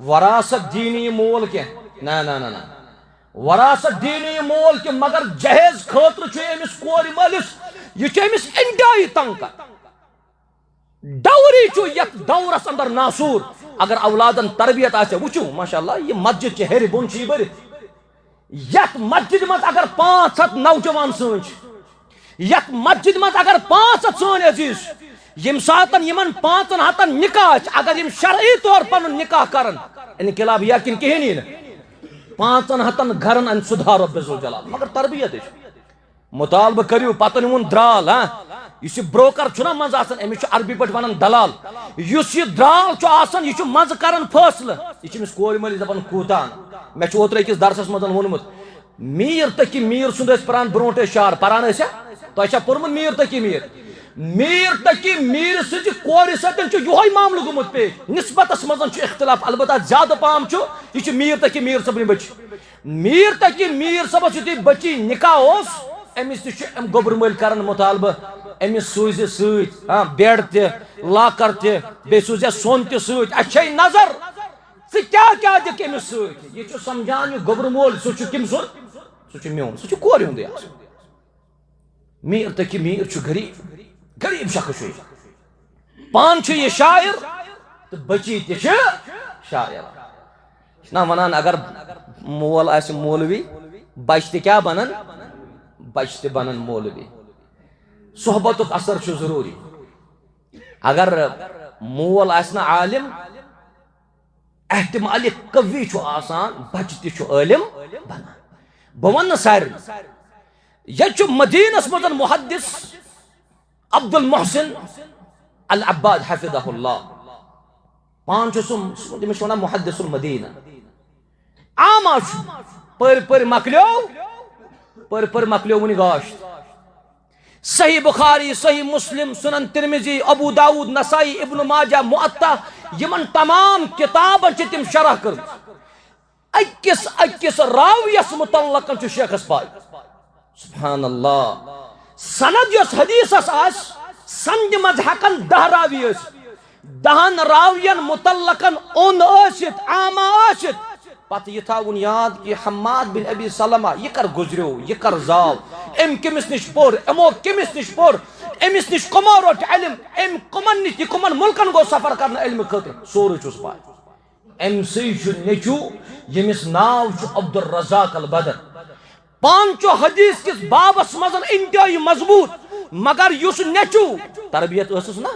وراثت دینی یہِ مول کینٛہہ؟ نہ، نہ، نہ، نہ۔ وراثت دینی یہِ مول کینٛہہ، مگر جہیز خٲطرٕ چھُ أمِس کورِ مٲلِس، یہِ چھُ أمِس انتہٲیی تنگ کران۔ ڈوری چھُ یتھ دورس اندر ناسور۔ اگر اولادن تربیت آسہِ، وٕچھِو، ماشاءاللہ، یہِ مسجد چھِ ہیٚرِ بۄن چھِ یہِ بٔرِتھ۔ یتھ مسجد منٛز اگر پانٛژھ ہتھ نوجوان سٲنۍ چھِ، یتھ مسجد منٛز اگر پانٛژھ ہتھ سٲنۍ عزیز چھِ، ییٚمہِ ساتن یِمن پانٛژن ہتن نکاح چھِ، اگر یِم شرعی طور پنُن نکاح کرن، انقلاب یا کِنہٕ کِہیٖنۍ یی نہٕ؟ پانٛژن ہتن گرن انہِ سُدھار رۄب ذوالجلال، مگر تربیت چھِ۔ مطالبہٕ کٔرِو، پتہٕ نیوٗن درال، ہاں؟ یُس یہِ بروکر چھُنہ منٛزٕ آسان، أمِس چھُ عربی پٲٹھۍ ونان دلال۔ یُس یہِ درال چھُ آسان، یہِ چھُ منٛزٕ کران فٲصلہٕ۔ یہِ چھُ أمِس کورِ مٲلِس دپان، کوٗتاہ اَنہٕ؟ مےٚ چھُ اوترٕ أکِس درسس منٛز ووٚنمُت، میٖر تقی میٖر سُنٛد ٲسۍ پران برونٛٹھ ٲسۍ شعر، پران ٲسۍ ہا؟ تۄہہِ چھا پوٚرمُت میٖر تقی میٖر؟ میٖر تقی میٖر سٕنٛزِ کورِ سۭتۍ چھُ یِہوٚے معاملہٕ گوٚمُت پیش۔ نسبتس منٛز چھُ اختلاف، البتہ زیادٕ پہم چھُ، یہِ چھُ میٖر تقی میٖر صٲبنہِ بٔچی۔ میٖر تقی میٖر صٲبس یُتھُے بٔچی نکاح اوس، أمِس تہِ چھُ أمۍ گوٚبرٕ مٲلۍ کران مطالبہٕ، أمِس سوٗزِ سۭتۍ، ہاں، bed تہِ، لاکر تہِ، بیٚیہِ سوٗزِ سۄن تہِ سۭتۍ۔ اَسہِ چھے نظر، ژٕ کیٛاہ کیٛاہ دِکھ أمِس سۭتۍ؟ یہِ چھُ سمجھان، یہِ گوٚبرٕ مول، سُہ چھُ کٔمۍ سُنٛد؟ سُہ چھُ میون، سُہ چھُ کورِ ہُنٛدُے آسان۔ میٖر تقی میٖر چھُ غریٖب، غریٖب شخص چھُ یہِ۔ پانہٕ چھُ یہِ شاعر تہٕ بٔچی تہِ چھِ شاعر۔ نہ ونان، اگر مول آسہِ مولوی، بچہِ تہِ کیٛاہ بنن؟ بچہِ تہِ بنن مولوی۔ صحبتُک اثر چھُ ضروٗری۔ اگر مول آسہِ نہٕ عالم، احتمال قوی چھُ آسان بچہِ تہِ چھُ عٲلم بنان۔ بہٕ ونہٕ نہٕ سارنٕے۔ ییٚتہِ چھُ مدینس منٛز محدث عبد المحسن العباد حفظہ اللہ۔ پان چھُ سُہ، تٔمِس چھِ ونان محدث المدینہ۔ عامہ چھُ، پٔرۍ پٔرۍ مۄکلیو، پٔرۍ پٔرۍ مۄکلیو وُنہِ گاشت۔ صحیح بخاری، صحیح مسلم، سنن ترمذی، ابو داؤد، نسائی، ابن ماجہ، مؤطا، یِمن تمام کتابن چھِ تِم شرح کٔرمٕژ۔ أکِس أکِس راویس متعلقن چھُ شیخس پاے۔ سبحان اللہ۔ سند یۄس حدیثس آسہِ، سندِ منٛز ہٮ۪کن دَہ راوی ٲسِتھ۔ دَہن راوین متعلقن اوٚن ٲسِتھ، عامہ ٲسِتھ۔ پتہٕ یہِ تھاوُن یاد کہِ حماد بن ابی سلمہ یہِ کر گُزریو، یہِ کر زاو، أمۍ کٔمِس نِش پوٚر، یِمو کٔمِس نِش پوٚر، أمِس نِش کٕمو روٚٹ علم، أمۍ کٕمن نِش، یہِ کٕمن مُلکن گوٚو سفر کرنہٕ علمہٕ خٲطرٕ، سورُے چھُس پاے۔ أمۍ سٕے چھُ نیٚچوٗ، ییٚمِس ناو چھُ عبدالرزاق البدر۔ پانہٕ چھُ حدیث کِس بابس منٛز انتہٲیی مضبوٗط، مگر یُس نیٚچوٗ تربیت ٲسٕس نا،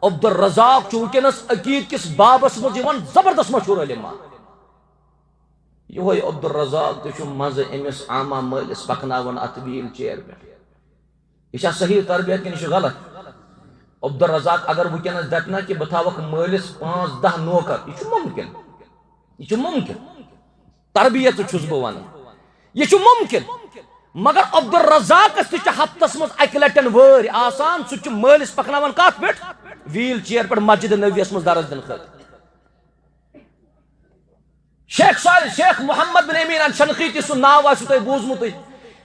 عبدالرزاق چھُ وٕنکیٚنس عقیٖد کِس بابس منٛز یِوان زبردست مشہوٗر علم۔ یِہوٚے عبدالرزاق تہِ چھُ منٛزٕ أمِس عامہ مٲلِس پکناوان اتھ ویٖل چیر پٮ۪ٹھ۔ یہِ چھا صحیح تربیت کِنہٕ یہِ چھُ غلط؟ عبدالرزاق اگر وٕنکیٚنس دپہِ نا کہِ بہٕ تھاوکھ مٲلِس پانٛژھ دَہ نوکر، یہِ چھُ مُمکِن۔ یہِ چھُ مُمکِن۔ تربیت چھُس بہٕ ونان۔ یہِ چھُ مُمکِن۔ مگر عبدالرزاقس تہِ چھِ ہفتس منٛز اکہِ لٹہِ وٲرۍ آسان، سُہ چھُ مٲلِس پکناوان کتھ پٮ۪ٹھ؟ ویٖل چیر پٮ۪ٹھ مسجد نبویس منٛز درس دِنہٕ خٲطرٕ۔ شیخ صالح، شیخ محمد بن امین الشنقیطی سُنٛد ناو آسِوٕ تۄہہِ بوٗزمُتٕے۔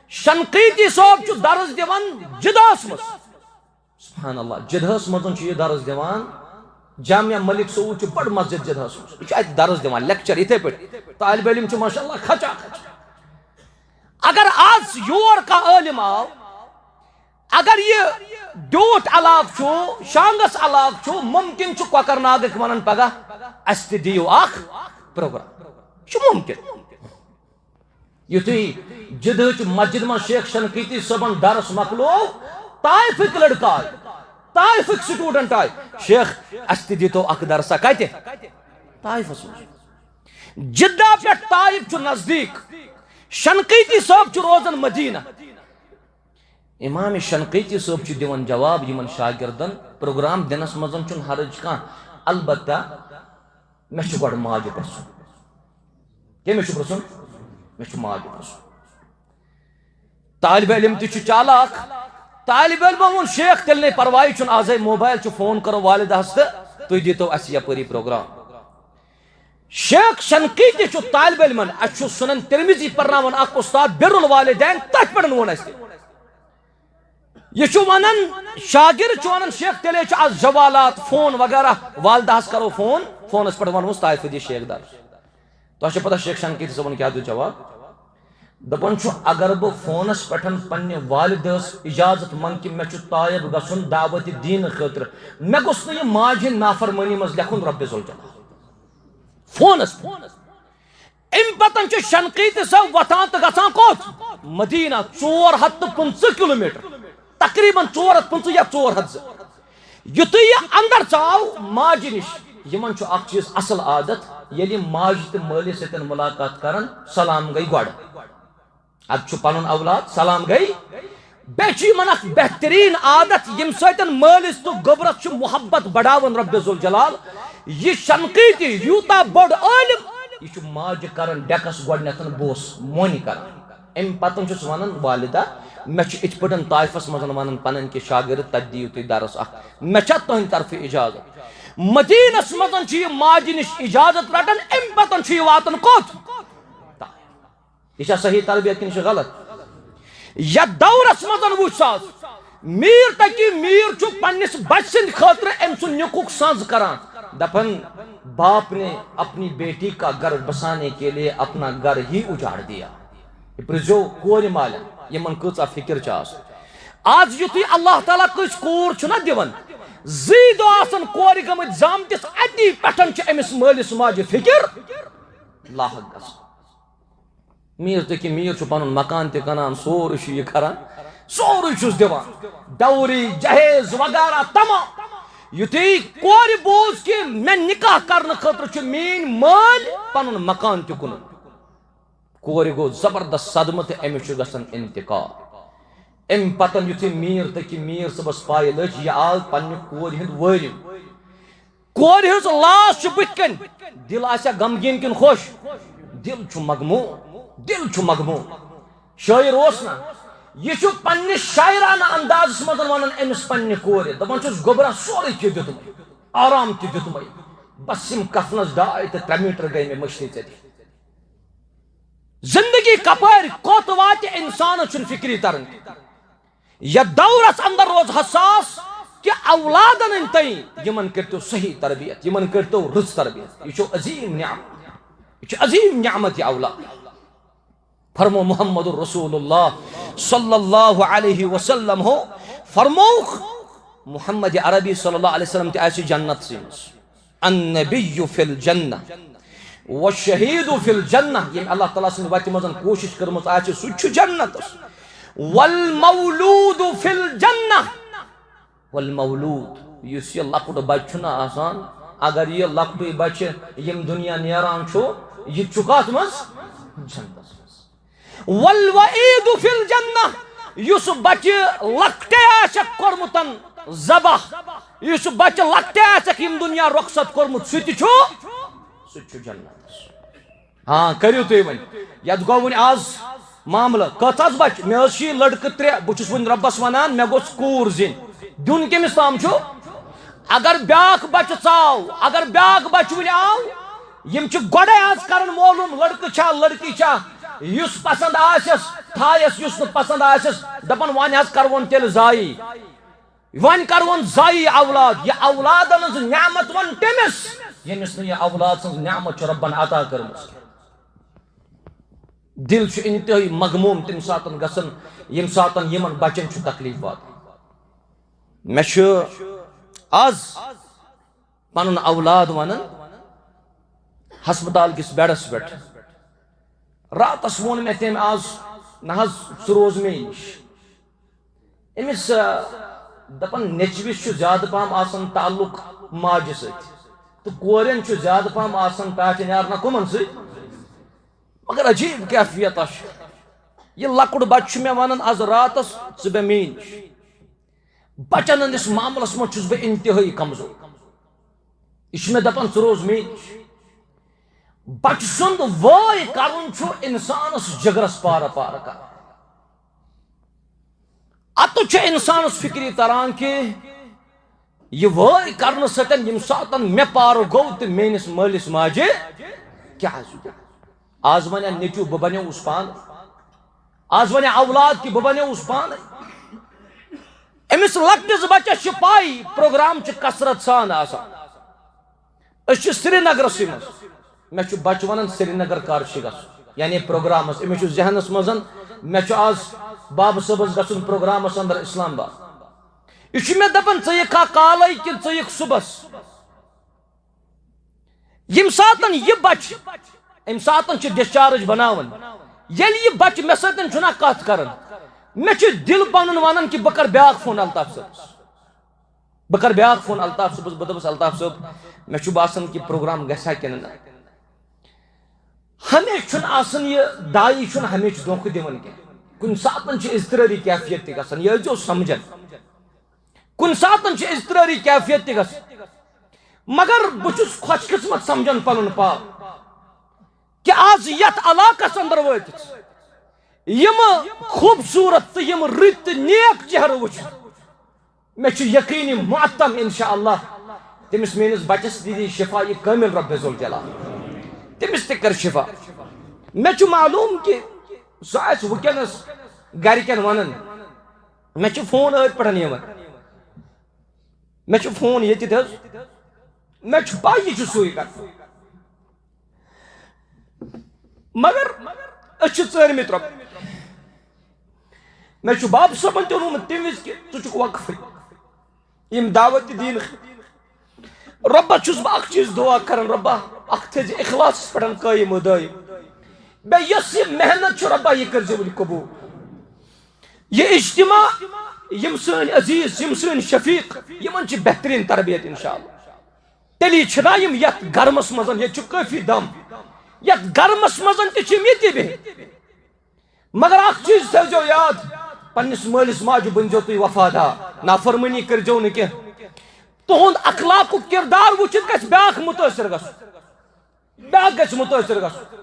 شنقیطی صٲب چھُ درس دِوان جدہس منٛز۔ سبحان اللہ، جدہس منٛز چھُ یہِ درس دِوان۔ جامعہ ملک سعود چھُ بٔڑ مسجد جدہس منٛز، یہِ چھُ اتہِ درس دِوان، لیکچر یِتھے پٲٹھۍ۔ طالب علم چھُ ماشاء اللہ کھچا کھچ۔ اگر آز یور کانٛہہ عٲلم آو، اگر یہِ ڈیوٗٹھ علاقہٕ چھُ، شانگس علاقہٕ چھُ، ممکن چھُ کۄکرناگٕکۍ ونن پگاہ، اسہِ تہِ دِیِو اکھ پروگرام۔ یہِ چھُ ممکن۔ یُتھُے جدہٕچ مسجد منٛز شیخ شنقیطی صٲبن درس مۄکلوو، طائفٕکۍ لڑکہٕ آے، طائفٕکۍ سٹوڈنٹ آے، "شیخ، اسہِ تہِ دیٖتو اکھ درسا۔" کتہِ؟ طائفس منٛز۔ جدہ پٮ۪ٹھ طائف چھُ نزدیٖک، شنقیطی صٲب چھُ روزان مدینہ۔ امام شنقیطی صٲب چھُ دِوان جواب یِمن شاگردن، پروگرام دِنس منٛز چھُنہٕ حرج کانٛہہ، البتہ مےٚ چھُ گۄڈٕ ماجہِ پرٛژھُن۔ کٔمِس چھُ پرٛژھُن؟ مےٚ چھُ ماجہِ پرٛژھُن۔ طالب علم تہِ چھُ چالاک۔ طالب علمو ووٚن، "شیخ، تیٚلہِ نے پرواے چھُنہٕ، آزے موبایل چھُ، فون کرو والدہس تہٕ تُہۍ دیٖتو اَسہِ یپٲری پروگرام۔" شیخ شنقیطی چھُ طالب علمن، اَسہِ چھُ سنن ترمذی پرناوان اکھ استاد بر الوالدین، تٔتھۍ پٮ۪ٹھ ووٚن اَسہِ تہِ۔ یہِ چھُ ونان، شاگرد چھُ ونان، "شیخ، تیٚلے چھُ از جوالات، فون وغیرہ، والدہس کرو فون، فونس پٮ۪ٹھ ونہوس طائفہٕ دِ شیخ درس۔" تۄہہِ چھےٚ پتہ شیخ شنقیطی صٲبن کیٛاہ دیُت جواب؟ دپان چھُ، اگر بہٕ فونس پٮ۪ٹھ پننہِ والدہس اجازت منٛگ کہِ مےٚ چھُ طائف گژھُن دعوت دینہٕ خٲطرٕ، مےٚ گوٚژھ نہٕ یہِ ماجہِ ہٕنٛدِ نافرمٲنی منٛز لیکھُن رب ذوالجلال۔ فونس پٮ۪ٹھ۔ امہِ پتن چھُ شنقیطی صٲب وۄتھان تہٕ گژھان کوٚت؟ مدینہ، ژور ہتھ تہٕ پٕنٛژٕہ کلومیٹر، تقریباً ژور ہتھ پٕنٛژٕہ یا ژور ہتھ زٕ۔ یُتھُے یہِ اندر ژاو ماجہِ نِش، یِمن چھُ اکھ چیٖز اصل عادت، ییٚلہِ یِم ماجہِ تہٕ مٲلِس سۭتۍ ملاقات کرن، سلام گٔے گۄڈٕ۔ ادٕ چھُ پنُن اولاد، سلام گٔے۔ بیٚیہِ چھُ یِمن اکھ بہتریٖن عادت، ییٚمہِ سۭتۍ مٲلِس تہٕ گوٚبرس چھُ محبت بڑاوان رب ذوالجلال۔ یہِ شنقیطی یوٗتاہ بوٚڑ عٲلِم، یہِ چھُ ماجہِ کران ڈیکس گۄڈٕنیتھ بوس، مونہِ کران۔ امہِ پتہٕ چھُس ونان، "والدہ، مےٚ چھُ اِتھ پٲٹھۍ طائفس منٛز ونان پنٕنۍ کہِ شاگرد، تتہِ دِیِو تُہۍ درس اکھ، مےٚ چھا تُہنٛدِ طرفہٕ اجازت؟" مدینس منٛز چھُ یہِ ماجہِ نِش اجازت رٹان، امہِ پتہٕ چھُ یہِ واتان کوٚت؟ یہِ چھا صحیح تربیت کِنہٕ یہِ چھُ غلط؟ یتھ دورس منٛز وُچھ سا، میٖر تقی میٖر چھُ پننِس بچہٕ سٕنٛدِ خٲطرٕ أمۍ سُنٛد نیُکُک سنٛز کران، دپان، "باپ نے اپنی بیٹی کا گھر بسانے کے لیے اپنا گھر ہی اجاڑ دیا۔" یہِ پرٛژھزیو کورِ مالٮ۪ن، یِمن کۭژاہ فکر چھِ آسان۔ آز یُتھُے اللہ تعالیٰ کٲنٛسہِ کوٗر چھُنہ دِوان، زٕے دۄہ آسان کورِ گٔمٕتۍ زامتِس، اَتی پٮ۪ٹھ چھِ أمِس مٲلِس ماجہِ فکر لاحق گژھان۔ میٖر تقی میٖر چھُ پنُن مکان تہِ کٕنان، سورُے چھُ یہِ کران، سورُے چھُس دِوان، ڈوری، جہیز وغیرہ تمام۔ یُتھُے کورِ بوٗز کہِ مےٚ نکاح کرنہٕ خٲطرٕ چھُ میٲنۍ مٲلۍ پنُن مکان تہِ کٕنُن، کورِ گوٚو زبردست صدمہٕ تہٕ أمِس چھُ گژھان انتقال۔ اَمہِ پتہٕ یُتھُے میٖر تہٕ کہِ میٖر صٲبس پاے لٔج، یہِ آو پننہِ کورِ ہُنٛد وٲرِو۔ کورِ ہٕنٛز لاش چھِ بٕتھِ کنہِ۔ دِل آسیا غمگیٖن کِنہٕ خۄش؟ دِل چھُ مغموم، دِل چھُ مغموم۔ شٲعر اوس نہ، یہِ چھُ پننِس شاعرانہ اندازس منٛز ونان أمِس پننہِ کورِ، دپان چھُس، "گوٚبرا، سورُے کینٛہہ دیُتمَے، آرام تہِ دیُتمَے، بس یِم کفنس ڈاے تہٕ ترٛےٚ میٖٹر گٔے مےٚ مٔشتٕے ژےٚ دِتھ۔" زندگی کپٲرۍ کوٚت واتہِ، انسانس چھُنہٕ فکری تران۔ یتھ دورس اندر روز حساس کہِ اولادن أنۍ تۄہہِ، یِمن کٔرتو صحیح تربیت، یِمن کٔرتو رٕژ تربیت۔ یہِ چھُ عظیم نعمت، یہِ چھُ عظیم نعمت یہِ اولاد۔ فرمو محمد رسول اللہ صلی اللہ علیہ وسلم ہو، فرمووُکھ محمد عربی صلی اللہ علیہ وسلم تہِ آسہِ جنت سٕے منٛز۔ النبی فی الجنہ والشہید فی الجنہ، ییٚمۍ اللہ تعالیٰ سٕنٛدِ وتہِ منٛز کوٗشش کٔرمٕژ آسہِ، سُہ تہِ چھُ جنتس۔ والمولود فی الجنہ، والمولود، یُس یہِ لۄکُٹ بچہٕ چھُنہ آسان، اگر یہِ لۄکٹُے بچہٕ ییٚمہِ دُنیا نیران چھُ، یہِ تہِ چھُ کتھ منٛز؟ جنتس منٛز۔ والوعید فی الجنہ، یُس بچہٕ لۄکٹے آسٮ۪کھ کوٚرمُت ذبح، یُس بچہٕ لۄکٹے آسٮ۪کھ ییٚمہِ دُنیا رۄخصت کوٚرمُت، سُہ تہِ چھُ، سُہ تہِ چھُ جنتس۔ ہاں، کٔرِو تُہۍ وۄنۍ۔ یتھ گوٚو وۄنۍ آز معاملہٕ۔ کٔژ حظ بچہِ؟ مےٚ حظ چھِ یہِ لڑکہٕ ترٛےٚ، بہٕ چھُس وۄنۍ رۄبس ونان، مےٚ گوٚژھ کوٗر زِنۍ۔ دیُن کٔمِس تام چھُ؟ اگر بیٛاکھ بچہٕ ژاو، اگر بیٛاکھ بچہٕ وُنہِ آو، یِم چھِ گۄڈے حظ کران معلوم، لڑکہٕ چھا، لڑکی چھا، یُس پسند آسٮ۪س تھایس، یُس نہٕ پسند آسٮ۪س، دپان، "وۄنۍ حظ کرون تیٚلہِ زایی۔" وۄنۍ کرون زایی اولاد۔ یہِ اولادن ہٕنٛز نعمت ون تٔمِس، ییٚمِس نہٕ یہِ اولاد سٕنٛز نعمت چھِ رۄبن عطا کٔرمٕژ۔ دِل چھُ انتہٲیی مغموم تَمہِ ساتن گژھان، ییٚمہِ ساتن یِمن بچن چھُ تکلیف واتان۔ مےٚ چھُ آز پنُن اولاد ونان ہسپتال کِس بیڈس پٮ۪ٹھ، راتس ووٚن مےٚ تٔمۍ آز، "نہ حظ، ژٕ روز مے نِش۔" أمِس، آ، دپان نیٚچوِس چھُ زیادٕ پہم آسان تعلق ماجہِ سۭتۍ تہٕ کورٮ۪ن چھُ زیادٕ پہم آسان ٹاٹھہِ نیرنہ کُمن سۭتۍ؟ مگر عجیب کیفیت چھِ۔ یہِ لۄکُٹ بچہٕ چھُ مےٚ ونان از راتس، "ژٕ بیٚہہ مے نِش۔" بچن ہٕنٛدِس معاملس منٛز چھُس بہٕ انتہٲیی کمزور۔ یہِ چھُ مےٚ دپان، "ژٕ روز مے نِش۔" بچہٕ سُنٛد وٲے کرُن چھُ انسانس جگرس پارٕ پارٕ کران۔ اتہٕ چھُ انسانس فکری تران کہِ یہِ وٲے کرنہٕ سۭتۍ ییٚمہِ ساتن مےٚ پارٕ گوٚو تہٕ میٲنِس مٲلِس ماجہِ کیٛاہ آسہِ گوٚمُت۔ آز ونیا نیٚچو، بہٕ بنیووُس پانہٕ۔ آز ونیا اولاد کہِ بہٕ بنیووُس پانہٕ۔ أمِس لۄکٹِس بچس چھِ پاے، پروگرام چھِ کثرت سان آسان۔ أسۍ چھِ سرینگرسٕے منٛز۔ مےٚ چھُ بچہٕ ونان، "سرینگر کر چھِ گژھُن؟" یعنی پروگرامس۔ أمِس چھُ ذہنس منٛز، "مےٚ چھُ آز بابہٕ صٲبس گژھُن پروگرامس اندر اسلام آباد۔" یہِ چھُ مےٚ دپان، "ژٕ یِکھا کالے کِنہٕ ژٕ یِکھ صُبحس؟" ییٚمہِ ساتن یہِ بچہٕ، اَمہِ ساتن چھِ ڈسچارج بناوان۔ ییٚلہِ یہِ بچہٕ مےٚ سۭتۍ چھُنہ کتھ کران، مےٚ چھُ دِل پنُن ونان کہِ بہٕ کرٕ بیٛاکھ فون الطاف صٲبس۔ بہٕ کرٕ بیٛاکھ فون الطاف صٲبس، بہٕ دپس، "الطاف صٲب، مےٚ چھُ باسان کہِ پروگرام گژھِ ہا کِنہٕ نہ؟" ہمیشہِ چھُنہٕ آسان یہِ، دایی چھُنہٕ ہمیشہِ دھوکہٕ دِوان کینٛہہ۔ کُنہِ ساتن چھِ اضطرٲری کیفیت تہِ گژھان، یہِ ٲسۍزیو سمجھان۔ کُنہِ ساتن چھِ اضطرٲری کیفیت تہِ گژھان۔ مگر بہٕ چھُس خۄش قسمت سمجھان پنُن پان کہِ آز یتھ علاقس اندر وٲتِتھ یِم خوٗبصوٗرت تہٕ یِم رٕتۍ تہٕ نیک چہرٕ وٕچھِتھ، مےٚ چھُ یقینی معتم انشاءاللہ تٔمِس میٲنِس بچس تہِ دی شفا یہِ کٲمل رب ذوالجلال، تٔمِس تہِ کر شفا۔ مےٚ چھُ معلوم کہِ سُہ آسہِ وٕنکیٚنس گرِکٮ۪ن ونان، مےٚ چھُ فون أتھۍ پٮ۪ٹھ یِوان، مےٚ چھُ فون ییٚتہِ تہِ حظ، مےٚ چھُ پَے یہِ چھُ سُے کران۔ مگر أسۍ چھِ ژٲرمٕتۍ رۄب۔ مےٚ چھُ بابہٕ صٲبن تہِ ووٚنمُت تَمہِ وِزِ کہِ ژٕ چھُکھ وقفٕے، یِم دعوت تہِ دِنہٕ۔ رۄبس چھُس بہٕ اکھ چیٖز دُعا کران، رۄبا، اکھ تھٲیزِ اخلاصس پٮ۪ٹھ قٲیِم و دٲیِم۔ بیٚیہِ یۄس یہِ محنت چھِ، رۄبا، یہِ کٔرزِ وۄنۍ قبوٗل۔ یہ اجتماع، یم سٲنۍ عزیز، یم سٲنۍ شفیق، یمن چھِ بہترین تربیت انشاءاللہ۔ تیٚلی چھِنا یِم یتھ گرمس منٛز، ییٚتہِ چھُ کٲفی دم، یتھ گرمس منٛز تہِ چھِ یِم ییٚتی بِہِتھ۔ مگر اکھ چیز تھٲوزیو یاد، پننِس مٲلِس ماجہِ بٔنزیو تُہۍ وفادار، نافرمٲنی کٔرزیو نہٕ کینٛہہ۔ تُہُنٛد اخلاقُک کردار وٕچھِتھ گژھِ بیاکھ مُتٲثر گژھُن، بیاکھ گژھِ مُتٲثر گژھُن۔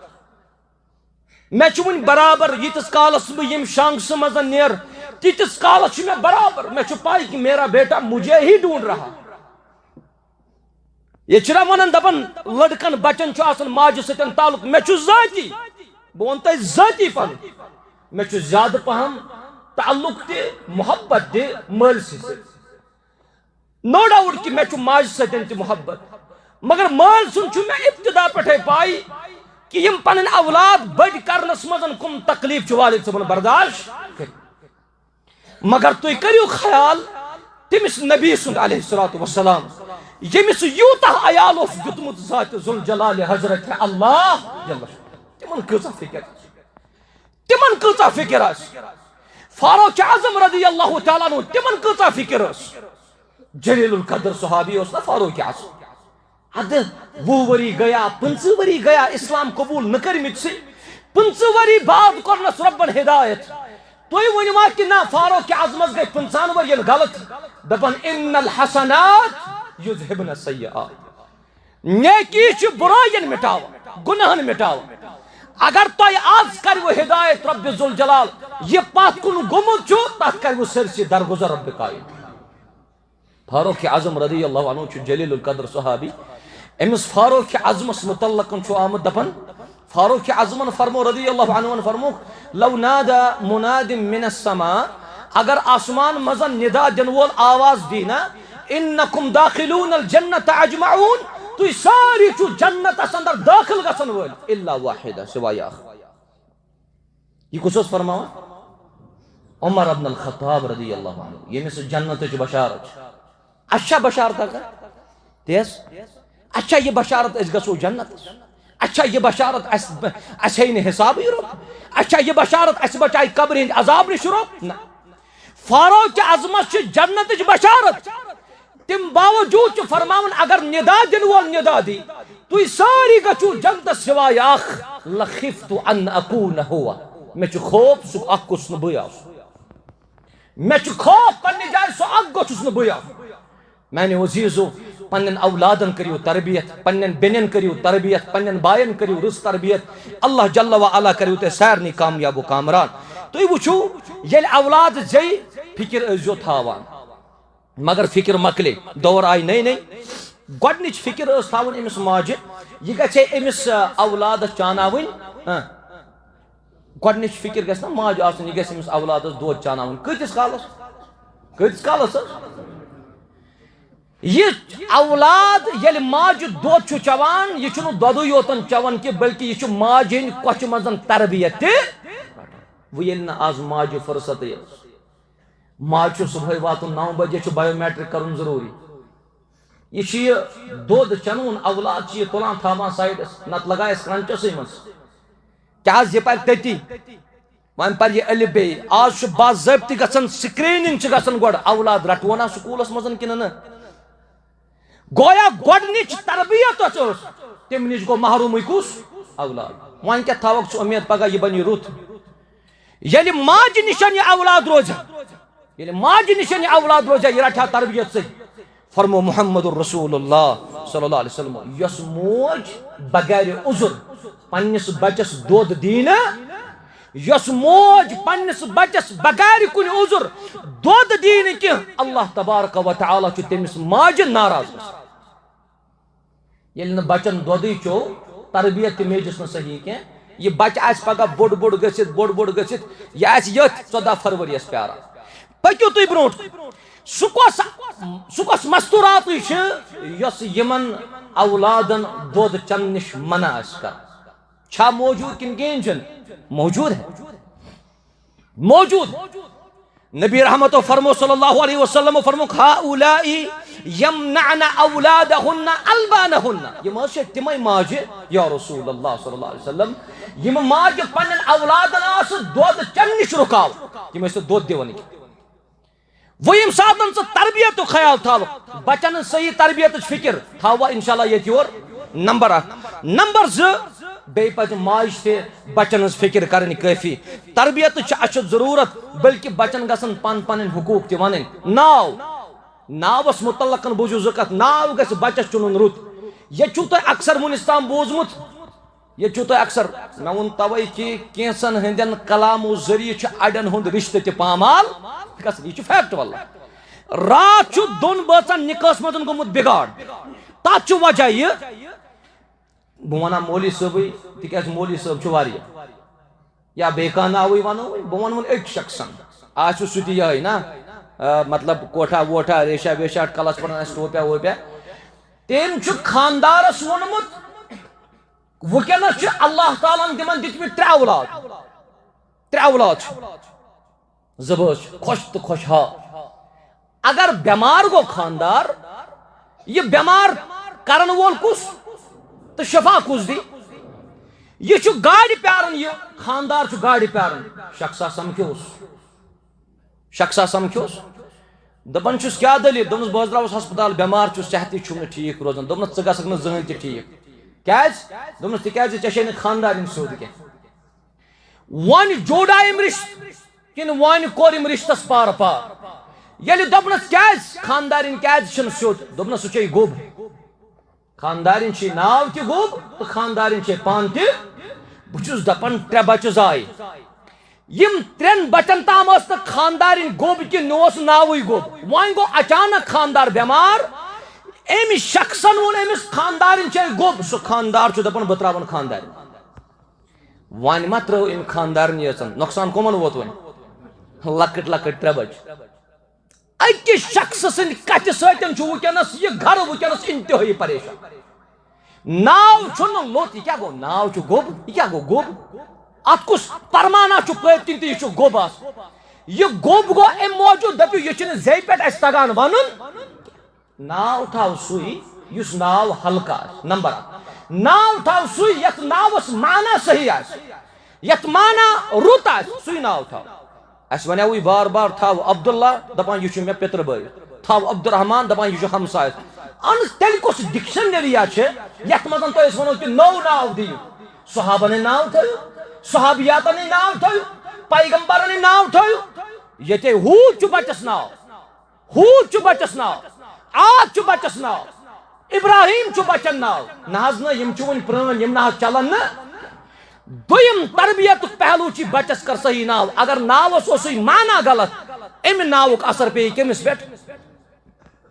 مےٚ چھُ وُنہِ برابر، ییٖتِس کالس بہٕ ییٚمہِ شانٛگسہٕ منٛز نیرٕ، تیٖتِس کالس چھُ مےٚ برابر، مےٚ چھُ پَے کہِ میرا بیٹا مجھے ہی ڈھونڈ رہا۔ ییٚتہِ چھِنہ وَنان، دَپان، لٔڑکَن بَچَن چھُ آسان ماجہِ سۭتۍ تعلق۔ مےٚ چھُ ذٲتی، بہٕ وَنہٕ تۄہہِ ذٲتی پَنُن، مےٚ چھُ زیادٕ پَہَم تعلق تہِ، محبت تہِ مٲلۍ سٕے سۭتۍ۔ نو ڈاؤٹ کہِ مےٚ چھُ ماجہِ سۭتۍ تہِ محبت، مگر مٲلۍ سُنٛد چھُ مےٚ ابتدا پٮ۪ٹھَے پَے کہِ یِم پَنٕنۍ اولاد بٔڑۍ کَرنَس منٛز کٕم تکلیٖف چھِ والد صٲبَن برداشت کٔرِتھ۔ مگر تُہۍ کٔرِو خیال، تٔمِس نبی سُنٛد علیہ الصلوۃ والسلام، ییٚمِس یوٗتاہ عیال اوس دیُتمُت ذات ذوالجلال حضرت اللہ جل شانہ، تِمن کۭژاہ فکر آسہِ، تِمن کۭژاہ فکر آسہِ۔ فاروق اعظم رضی اللہ تعالیٰ عنہ، تِمن کۭژاہ فکر ٲس۔ جلیل القدر صحابی اوس نا فاروق اعظم۔ ادٕ وُہ ؤری گٔیا، پٕنٛژٕہ ؤری گٔیا اسلام قبول نہٕ کٔرمٕتۍ سٕے۔ پٕنٛژٕہ ؤری بعد کوٚرنس رۄبن ہدایت۔ تُہۍ ؤنِو ما کہِ نہ، فاروق اعظمس گٔے پٕنٛژٕہن ؤرین غلط؟ دپان، "ان الحسنات یذہبن السیئات"۔ نیکی چھِ برٲیَن مٹاوان، گناہن مٹاوان۔ اگر تۄہہِ آز کروٕ ہدایت رب ذوالجلال، یہِ پتھ کُن گوٚمُت چھُ، تتھ کروٕ سٲرسٕے درگُزر رب کائنات۔ فاروق اعظم رضی اللہ عنہ چھُ جلیل القدر صحابی۔ أمِس فاروق اعظمس متعلق چھُ آمُت دپان، فاروق اعظمن فرمو رضی اللہ عنہ فرمو، "لو نادى مناد من السماء"، اگر آسمان منٛز ندا دِنہٕ وول آواز دی نا، "انکم داخلون الجنت اجمعون"، تُہۍ سٲری چھِو جنتس اندر دٲخل گژھن وٲلۍ، "الا واحدہ"، سوائے اکھ۔ یہِ کُس اوس فرماوان؟ عمر ابن الخطاب رضی اللہ عنہ، ییٚمِس جنتٕچ بشارت چھِ۔ اَسہِ چھا بشارت کانٛہہ؟ تیز؟ اَسہِ چھا یہِ بشارت أسۍ گژھو جنتس؟ اَسہِ چھا یہِ بشارت اَسہِ، اَسہِ ہیٚیہِ نہٕ حسابٕے رۄب؟ اَسہِ چھا یہِ بشارت اَسہِ بچایہِ قبرِ ہٕنٛدِ عذاب نِش رۄب؟ نہ۔ فاروق اعظمس چھِ جنتٕچ بشارت۔ تم باوجود چھُ فرماوان، اگر ندا دِنہٕ وول ندا دی، تُہۍ سٲری گژھِو جنتس سوائے اکھ، "لخفت ان اکون ہو"، مےٚ چھُ خوف سُہ اکھ گوٚژھ نہٕ بٕے آسُن۔ مےٚ چھُ خوف پننہِ جایہِ سُہ اکھ گوٚژھُس نہٕ بٕے آسُن۔ میانیو عزیزو، پننٮ۪ن اولادن کٔرِو تربیت، پننٮ۪ن بیٚنٮ۪ن کٔرِو تربیت، پننٮ۪ن باین کٔرِو رٕژ تربیت۔ اللہ جل و علا کٔرِو تۄہہِ سارنٕے کامیاب و کامران۔ تُہۍ وٕچھِو، ییٚلہِ اولاد زیٚیہِ، فکر ٲسۍزیو تھاوان۔ مگر فکر مۄکلے، دور آیہِ نٔے نٔے۔ گۄڈٕنِچ فکر ٲس تھاوٕنۍ أمِس ماجہِ، یہِ گژھِ أمِس، آ، اولادس چاناوٕنۍ۔ آ۔ گۄڈٕنِچ فکر گژھِ نا ماجہِ آسٕنۍ، یہِ گژھِ أمِس اولادس دۄد چاناوُن۔ کۭتِس کالس؟ کۭتِس کالس حظ؟ یہِ اولاد ییٚلہِ ماجہِ دۄد چھُ چٮ۪وان، یہِ چھُنہٕ دۄدٕے یوتن چٮ۪وان کینٛہہ، بلکہِ یہِ چھُ ماجہِ ہٕنٛدِ کۄچھِ منٛز تربیت تہِ۔ وۄنۍ ییٚلہِ نہٕ آز ماجہِ فرصتٕے ٲس، ماجہِ چھُ صبحٲے واتُن، نو بجے چھُ بایو میٹرک کرُن ضروٗری۔ یہِ چھُ یہِ دۄد چنہٕ وُن اولاد چھُ یہِ تُلان تھاوان سایڈس، نتہٕ لگایس کرنچسٕے منٛز۔ کیٛازِ یہِ پرِ تٔتی، وۄنۍ پرِ یہِ الف بے۔ آز چھُ باضٲبطہٕ گژھان، سکریننگ چھِ گژھان گۄڈٕ، اولاد رٹونا سکوٗلس منٛز کِنہٕ نہٕ۔ گویا گۄڈٕنِچ تربیت یۄس ٲس، تَمہِ نِش گوٚو محرومٕے کُس؟ اولاد۔ وۄنۍ کیٛاہ تھاوکھ ژٕ اُمید پگاہ یہِ بنہِ رُت؟ ییٚلہِ ماجہِ نِش یہِ اولاد روزِ، ییٚلہِ ماجہِ نِش یہِ اولاد روزِ، یہِ رٹہِ ہا تربیت سۭتۍ۔ فرمو محمد رسول اللہ صلی اللہ علیہ وسلم، یۄس موج بغیر عذر پننِس بچس دۄد دی نہٕ، یۄس موج پننِس بچس بغیر کُنہِ عذر دۄد دی نہٕ کینٛہہ، اللہ تبارک و تعالیٰ چھُ تٔمِس ماجہِ ناراض گژھان۔ ییٚلہِ نہٕ بچن دۄدٕے چیوٚو، تربیت تہِ میجس نہٕ صحیح کینٛہہ، یہِ بچہٕ آسہِ پگاہ بوٚڑ بوٚڑ گٔژھِتھ، بوٚڑ بوٚڑ گٔژھِتھ، یہِ آسہِ یٔتھۍ ژۄداہ فروری یس پیاران۔ پٔکِو تُہۍ برونٛٹھ کُن۔ سُہ کۄس، سُہ کۄس مستوٗراتٕے چھِ، یۄس یِمن اولادن دۄد چنہٕ نِش منع آسہِ کران؟ چھا موجود کِنہٕ کِہیٖنۍ چھُنہٕ؟ موجود ہے۔ موجود۔ نبی رحمتو فرمو صلی اللہ علیہ وسلم فرموک، "هؤلاء يمنعن أولادهن ألبانهن"۔ یِم حظ چھِ تِمے ماجہِ، یا رسول اللہ صلی اللہ علیہ وسلم، یِم ماجہِ پننٮ۪ن اولادن آسہٕ دۄد چنہٕ نِش رُکاوان۔ تِم ٲسۍ نہٕ دۄد دِوان کینٛہہ۔ وۄنۍ ییٚمہِ ساتہٕ ژٕ تربیتُک خیال تھاوکھ، بچن ہٕنٛز صحیح تربیتٕچ فکر تھاووا انشاءاللہ ییٚتہِ یور نمبر اکھ۔ نمبر زٕ، بیٚیہِ پزِ ماجہِ تہِ بچن ہٕنٛز فکر کرٕنۍ کٲفی۔ تربیتٕچ چھِ اَسہِ ضروٗرت، بلکہِ بچن گژھن پن پنٕنۍ حقوٗق تہِ ونٕنۍ۔ ناو، ناوس متعلقن بوٗزِو زٕ کتھ، ناو گژھِ بچس چُنُن رُت۔ ییٚتہِ چھُو تۄہہِ اکثر وُنِس تام بوٗزمُت، ییٚتہِ چھُو تۄہہِ اکثر، مےٚ ووٚن توے کہِ کینٛژن ہٕنٛدٮ۪ن کلامو ذٔریعہٕ چھُ اڑٮ۪ن ہُنٛد رشتہٕ تہِ پامال گژھان۔ یہِ چھُ فیکٹ واللہ۔ راتھ چھُ دۄن بٲژن نکاحس منٛز گوٚمُت بگاڑ۔ تتھ چھُ وجہ یہِ، بہٕ ونہٕ مولوی صٲبٕے، تِکیازِ مولوی صٲب چھُ واریاہ۔ یا بیٚیہِ کانٛہہ ناوٕے ونو وۄنۍ، بہٕ ونہٕ وۄنۍ أکۍ شخصن۔ آسہِ سُہ تہِ یِہوٚے نا، آ، مطلب کوٹھا ووٹھا، ریشا ویشا، کلس پران آسہِ ٹوپیا ووپیا۔ تٔمۍ چھُ خاندارس ووٚنمُت، وٕنکیٚنس چھِ اللہ تعالیٰ ہن تِمن دِتمٕتۍ ترٛےٚ اولاد۔ ترٛےٚ اولاد چھِ۔ زٕ بٲژ چھِ، خۄش تہٕ خۄشحال۔ اگر بٮ۪مار گوٚو خاندار، یہِ بٮ۪مار کرن وول کُس تہٕ شفا کُس دی؟ یہِ چھُ گاڑِ پیاران، یہِ خاندار چھُ گاڑِ پیاران۔ شخصا سمکھیوس، شخصا سمکھیوس، دپان چھُس، "کیٛاہ دٔلیٖل؟" دوٚپنَس، "بہٕ حظ درٛاوُس ہسپتال، بٮ۪مار چھُس، صحتٕے چھُم نہٕ ٹھیٖک روزان۔" دوٚپنَس، "ژٕ گژھکھ نہٕ زٕہٕنۍ تہِ ٹھیٖک۔" کیٛازِ؟ دوٚپنَس، "تِکیٛازِ ژےٚ چھے نہٕ خانٛدارِنۍ سیوٚد کینٛہہ۔" وۄنۍ جوڑا أمۍ رِشتہٕ کِنہٕ وۄنۍ کوٚر أمۍ رِشتَس پارٕ پار؟ ییٚلہِ دوٚپنَس، "کیٛازِ خانٛدارِنۍ کیٛازِ چھِنہٕ سیوٚد؟" دوٚپنَس، "سُہ چھے گوٚب۔" خاندارِنۍ چھِ ناو تہِ گوٚب تہٕ خاندارِنۍ چھے پانہٕ تہِ۔ بہٕ چھُس دَپان، ترٛےٚ بَچہٕ زایہِ۔ یِم ترٛٮ۪ن بَچَن تام ٲس نہٕ خاندارِنۍ گوٚب کہِ مےٚ اوس ناوٕے گوٚب۔ وۄنۍ گوٚو اچانک خاندار بٮ۪مار۔ أمۍ شخصن ووٚن أمِس خاندارِنۍ چھے گوٚب۔ سُہ خاندار چھُ دَپان، بہٕ ترٛاوَن خاندارِنۍ۔ وۄنۍ ما ترٛٲو أمۍ خاندارِنۍ یٲژَن؟ نۄقصان کَمَن ووت وۄنۍ؟ لۄکٕٹۍ لۄکٕٹۍ ترٛےٚ بَچہٕ۔ أکِس شخص سٕنٛدِ کتھِ سۭتۍ چھُ وٕنکیٚنس یہِ گرٕ وٕنکیٚنس انتہٲیی پریشان۔ ناو چھُنہٕ لوٚت، یہِ کیٛاہ گوٚو؟ ناو چھُ گوٚب، یہِ کیٛاہ گوٚو گوٚب؟ اتھ کُس پرمانا چھُ پٔتۍ کِنۍ تہٕ یہِ چھُ گوٚب آسان؟ یہِ گوٚب گوٚو امہِ موٗجوٗب، دٔپِو، یہِ چھُنہٕ زیٚیہِ پٮ۪ٹھ اَسہِ تگان ونُن۔ ناو تھاو سُے، یُس ناو ہلکہٕ آسہِ، نمبر اکھ۔ ناو تھاو سُے، یتھ ناوس معنی صحیح آسہِ، یتھ معنی رُت آسہِ، سُے ناو تھاو۔ اَسہِ وَنیٛاوُے بار بار، تھاو عبداللہ، دَپان، "یہِ چھُ مےٚ پِترٕ بٲیِس۔" تھاو عبدالرحمان، دَپان، "یہِ چھُ ہمسایَس۔" اَہن حظ، تیٚلہِ کُس ڈکشنری چھِ، یَتھ منٛز تۄہہِ أسۍ وَنو کہِ نوٚو ناو دِیِو؟ صحابَن ہٕنٛدۍ ناو تھٲیِو، صحابیاتَن ہٕنٛدۍ ناو تھٲیِو، پیغمبرَن ہٕنٛدۍ ناو تھٲیِو۔ ییٚتے ہوٗد چھُ بَچَس ناو، ہوٗد چھُ بَچَس ناو، عاد چھُ بَچَس ناو، ابراہیم چھُ بَچَن ناو۔ نہ حظ نہ، یِم چھِ وُنہِ پرٛٲنۍ، یِم نہ حظ چَلَن نہٕ۔ دوٚیِم تربیتُک پہلو چھُ بَچَس کر صحیح ناو۔ اگر ناوَس اوسُے معنی غلط، اَمہِ ناوُک اثر پیٚیہِ کٔمِس پٮ۪ٹھ؟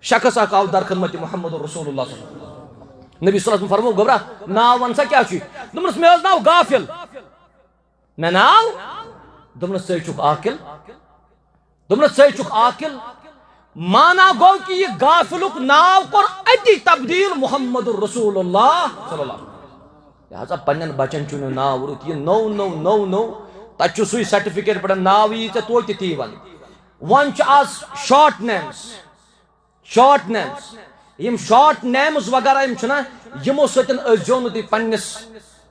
شخص اکھ آو در خدمت محمد رسول اللہ صلی اللہ علیہ وسلم۔ نبی صلی اللہ علیہ وسلم فرموو، "گوٚبرا، ناو وَن سا کیٛاہ چھُے؟" دوٚپنَس، "مےٚ حظ ناو غافل۔" "مےٚ ناو؟" دوٚپنَس، "ژٕ چھُکھ عاقل؟" دوٚپنَس، "ژٕ چھُکھ عاقل؟" مانا گوٚو کہِ یہِ غافلُک ناو کوٚر أتی تبدیٖل محمد رسول اللہ صلی اللہ علیہ وسلم۔ لہذا پننٮ۪ن بچن چھُ نہٕ ناو رُت، یہِ نوٚو نوٚو نوٚو نوٚو، تَتہِ چھُ سُے سرٹیفکیٹ پٮ۪ٹھ ناو یی ژےٚ توتہِ تی وَنہٕ۔ وۄنۍ چھُ آز شارٹ نیمز، شارٹ نیمز، یِم شارٹ نیمز وغیرہ یِم چھِنہ، یِمو سۭتۍ ٲسۍزیو نہٕ تُہۍ پننِس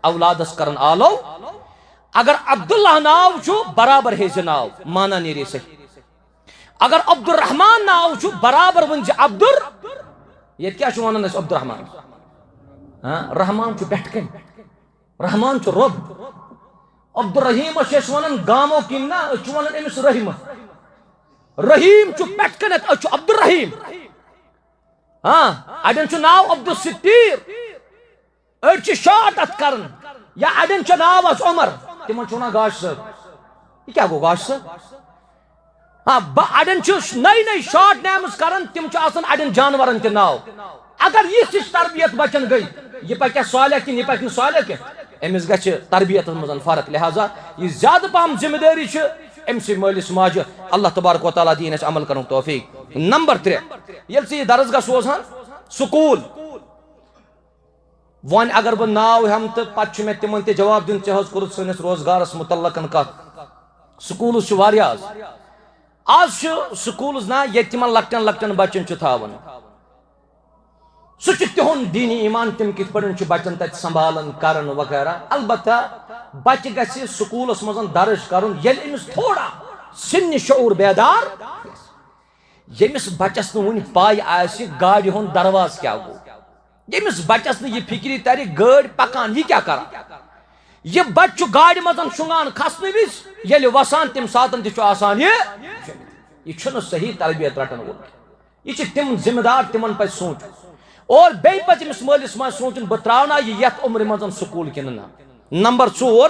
اولادس کران آلو۔ اگر عبداللہ ناو چھُ، برابر ہیٚزِ ناو، مانا نیرِ صحیح۔ اگر عبدالرحمان ناو چھُ، برابر ؤنۍ زِ عبدُر، ییٚتہِ کیٛاہ چھُ وَنان أسۍ عبدالرحمان؟ ہاں، رحمان چھُ پٮ۪ٹھٕ کَنہِ، رحمان چھُ رۄب۔ عبدالرحیٖمَس چھِ أسۍ وَنان گامو کِنۍ نہ، أسۍ چھِ وَنان أمِس رحیٖمَس۔ رحیٖم چھُ پٮ۪ٹھٕ کَنٮ۪تھ، أسۍ چھُ عبدالرحیٖم۔ ہاں، اَڑٮ۪ن چھُ ناو عبدالستیٖر۔ أڑۍ چھِ شارٹ اَتھ کران، یا اَڑٮ۪ن چھُ ناو آز عمر، تِمن چھِ وَنان گاش صٲب۔ یہِ کیٛاہ گوٚو گاش صٲب؟ ہاں، بہٕ، اَڑٮ۪ن چھِ نٔے نٔے شارٹ نیمٕز کران، تِم چھِ آسان اَڑٮ۪ن جانورن تہِ ناو۔ اگر یِژھ ہِش تربیت بچن گٔے، یہِ پَکیٛاہ صالح کِنہٕ یہِ پَکہِ نہٕ صالح کینٛہہ؟ أمِس گژھِ تربیتس منٛز فرق۔ لہذا یہِ زیادٕ پَہَم ذمہٕ دٲری چھِ أمۍ سٕے مٲلِس ماجہِ۔ اللہ تبارک و تعالیٰ دِیِن اَسہِ عمل کرنُک توفیق۔ نمبر ترٛےٚ، ییٚلہِ ژٕ یہِ درس گاہ سوزہَن سکوٗل، وۄنۍ اگر بہٕ ناو ہٮ۪مہٕ تہٕ پتہٕ چھُ مےٚ تِمن تہِ جواب دیُن، ژےٚ حظ کوٚرُتھ سٲنِس روزگارس متعلقن کتھ۔ سکوٗلٕز چھِ واریاہ آز۔ آز چھِ سکوٗلٕز نا ییٚتہِ تِمن لۄکٹٮ۪ن لۄکٹٮ۪ن بچن چھُ تھاوان۔ سُہ چھُ تِہُنٛد دینی ایمان، تِم کِتھ پٲٹھۍ چھِ بچن تتہِ سنبھالان، کران وغیرہ۔ البتہ بچہِ گژھِ سکوٗلس منٛز درٕج کرُن، ییٚلہِ أمِس تھوڑا سِنہِ شعوٗر بیدار، ییٚمِس بَچَس نہٕ وُنہِ پَے آسہِ گاڑِ ہُنٛد دروازٕ کیٛاہ گوٚو، ییٚمِس بَچَس نہٕ یہِ فِکرِ تَرِ گٲڑۍ پَکان یہِ کیٛاہ کَران۔ یہِ بَچہٕ چھُ گاڑِ منٛز شۄنٛگان کھسنہٕ وِزِ، ییٚلہِ وَسان تَمہِ ساتَن تہِ چھُ آسان یہِ، یہِ چھُنہٕ صحیح تربیت رَٹَن وول۔ یہِ چھِ تِم ذمہٕ دار، تِمَن پَزِ سونٛچُن۔ اور بیٚیہِ پَزِ أمِس مٲلِس ماجہِ سونٛچُن، بہٕ ترٛاونا یہِ یَتھ عُمرِ منٛز سکوٗل کِنہٕ نہ۔ نمبر ژور،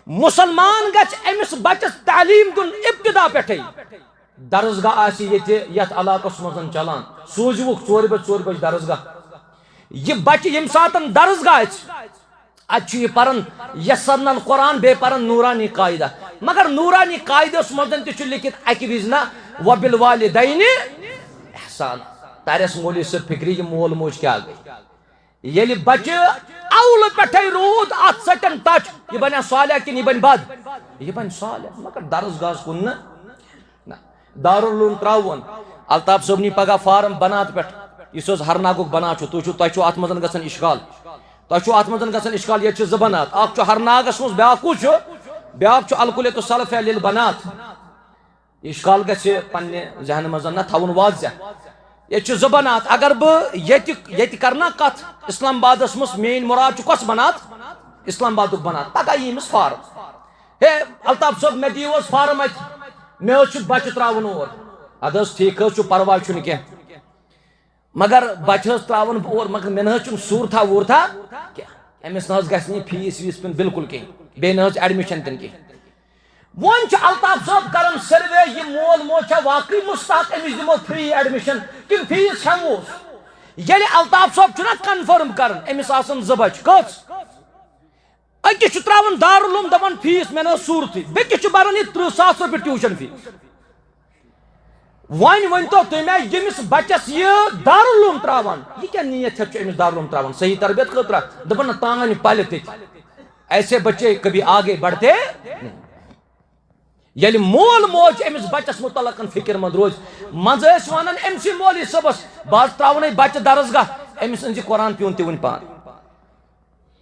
مُسلمان گژھِ أمِس بَچَس تعلیٖم دیُن ابتدا پٮ۪ٹھَے۔ درسگاہ آسہِ ییٚتہِ یَتھ علاقَس منٛز چلان، سوٗزِوُکھ ژورِ بَجہِ، ژورِ بَجہِ درسگاہ۔ یہِ بَچہِ ییٚمہِ ساتَن درسگاہ آسہِ، اَتہِ چھُ یہِ پَران یَسَّرنا القرآن، بیٚیہِ پَران نوٗرانی قاعدہ۔ مگر نوٗرانی قاعدَس منٛز تہِ چھُ لیٚکھِتھ اَکہِ وِزِ نہ، وَبِالْوَالِدَيْنِ اِحْسَانًا۔ تَرٮ۪س مولوی صٲب فِکرِ، یہِ مول موج کیٛاہ گٔے؟ ییٚلہِ بَچہٕ اَولہٕ پٮ۪ٹھَے روٗد اَتھ سۭتۍ ٹچ، یہِ بَنیٛا صالح کِنہٕ یہِ بَنہِ بَد؟ یہِ بَنہِ صالح، مگر درسگاہَس کُن نہٕ۔ نہ۔ دارالعلوم ترٛاوُن۔ الطاف صٲبنی پگاہ فارم بنات پٮ۪ٹھ، یُس حظ ہرناگُک بنات چھُ، تُہۍ چھُو، تۄہہِ چھُو اَتھ منٛز گژھان اِشکال۔ تۄہہِ چھُو اَتھ منٛز گژھان اِشکال، ییٚتہِ چھِ زٕ بنات، اَکھ چھُ ہرناگَس منٛز، بیٛاکھ کُس چھُ؟ بیٛاکھ چھُ الکلیۃ الصلفیہ للبنات۔ اِشکال گژھِ پنٛنہِ ذہنہٕ منٛز نہ تھاوُن واضح۔ ییٚتہِ چھِ زٕ بنات، اگر بہٕ ییٚتہِ، ییٚتہِ کَرٕ نا کَتھ اِسلام آبادَس منٛز، میٛٲنۍ مُراد چھُ کۄس بنات؟ اِسلام آبادُک بنات۔ پگاہ یی أمِس فارم۔ ہے الطاف صٲب، مےٚ دِیِو حظ فارم اَتہِ، مےٚ حظ چھُ بَچہٕ ترٛاوُن اور۔ اَدٕ حظ ٹھیٖک حظ چھُ، پَرواے چھُنہٕ کینٛہہ، مگر بَچہٕ حظ ترٛاوَن بہٕ اور، مگر مےٚ نہ حظ چھُنہٕ صوٗرتھا ووٗرتھا کینٛہہ، أمِس نہ حظ گژھِ نہٕ یہِ فیٖس ویٖس پیوٚن بالکل کینٛہہ، بیٚیہِ نہ حظ ایڈمِشن تِنہٕ کینٛہہ۔ وۄنۍ چھُ الطاف صٲب کران سروے، یہِ مول موج چھا واقعی مستحق أمِس دِمو فری ایڈمِشن کِنہٕ فیٖس ہٮ۪موس؟ ییٚلہِ الطاف صٲب چھُنہ کنفرم کران، أمِس آسان زٕ بَچہٕ، کٔژ؟ أکِس چھُ ترٛاوان دارالعلوم، دَپان فیٖس مےٚ نہ ٲس صوٗرتھٕے، بیٚکِس چھُ بَران یہِ تٕرٛہ ساس رۄپیہِ ٹیوٗشن فیٖس۔ وۄنۍ ؤنۍ تو تُہۍ مےٚ، ییٚمِس بَچَس یہِ دارالعلوم ترٛاوان، یہِ کیٛاہ نیت ہٮ۪تھ چھُ أمِس دارالعلوم ترٛاوان؟ صحیح تربیت خٲطرٕ ہا؟ دَپان نہ، تانۍ پَلہِ تٔتۍ۔ ایسے بچے کبھی آگے بڑھتے نہیں۔ ییٚلہِ مول موج أمِس بَچَس مُتعلقَن فِکِر مند روزِ، منٛزٕ ٲسۍ وَنان أمۍ سٕے مولوی صٲبَس، بہٕ حظ ترٛاوَنے بَچہٕ درسگاہ، أمِس أنۍ زِ قرآن پیوٗنت تہِ وٕنہِ پانہٕ۔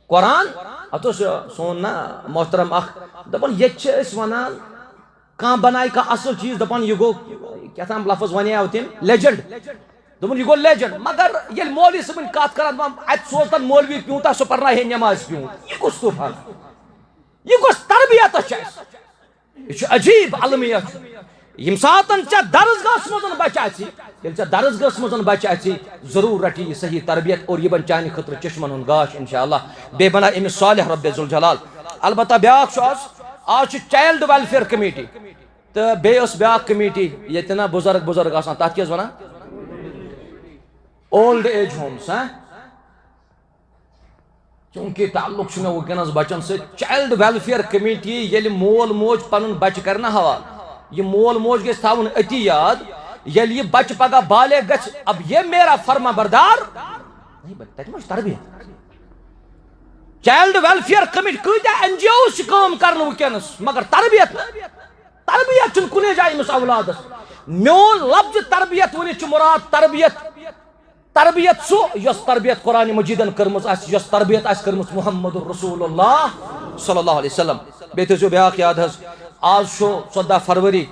قرآن، اَتھ اوس سون نا محترم اَکھ دَپان، ییٚتہِ چھِ أسۍ وَنان، کانٛہہ بَنایہِ کانٛہہ اَصٕل چیٖز، دَپان، یہِ گوٚو، کیٛاہ تام لفظ وَنیو تٔمۍ، لیجنڈ۔ دوٚپُن، یہِ گوٚو لیجنڈ۔ مگر ییٚلہِ مولوی صٲبٕنۍ کَتھ کَران، دَپان، اَتہِ سوزتَن مولوی پیوٗنتاہ، سُہ پَرناوِ ہے نٮ۪ماز پیوٗنت۔ یہِ کُس طوٗفان؟ یہِ کۄس تربیت چھِ اَسہِ؟ یہِ چھُ عجیٖب المیہ چھُ۔ ییٚمہِ ساتَن ژےٚ درسگاہَس منٛز بَچہٕ اَژِ، ییٚلہِ ژےٚ درسگاہَس منٛز بَچہٕ اَژِ، ضروٗر رَٹہِ یہِ صحیح تربیت اور یہِ بَنہِ چانہِ خٲطرٕ چشمَن ہُنٛد گاش، انشاءاللہ۔ بیٚیہِ بَنایہِ أمِس صالح رب ذوالجلال۔ البتہ بیٛاکھ چھُ آز، آز چھُ چایلڈ ویلفیئر کمیٹی۔ تہٕ بیٚیہِ ٲس بیٛاکھ کمیٹی، ییٚتہِ نہ بُزرگ بُزرگ آسان، تَتھ کیٛاہ ٲس وَنان؟ اولڈ ایج ہومز، ہاں؟ چونکہ تعلق چھُ مےٚ وٕنکیٚنَس بَچَن سۭتۍ، چایلڈ ویلفیئر کمیٹی ییٚلہِ مول موج پَنُن بَچہٕ کَرِ نہ حوالہٕ، یہِ مول موج گژھِ تھاوُن أتی یاد، ییٚلہِ یہِ بَچہٕ پگاہ بالغ گژھِ، اب یہ میرا فرما بردار نہیں بن، تَتہِ ما چھُ تربیت؟ چایلڈ ویلفیئر کمیٹی، کۭتیاہ این جی اوز چھِ کٲم کَران وٕنکیٚنَس، مگر تربیت نہٕ۔ تربیت چھُنہٕ کُنے جایہِ أمِس اولادَس۔ میون لفظ تربیت ؤنِتھ چھُ مُراد تربیت، تربیت سُہ، یۄس تربیت قرآن مجیدن کٔرمٕژ آسہِ، یۄس تربیت آسہِ کٔرمٕژ محمد رسول اللہ صلی اللہ علیہ وسلم۔ بیٚیہِ تھٲیزیو بیٛاکھ یاد حظ، آز چھُ ژۄداہ فروری،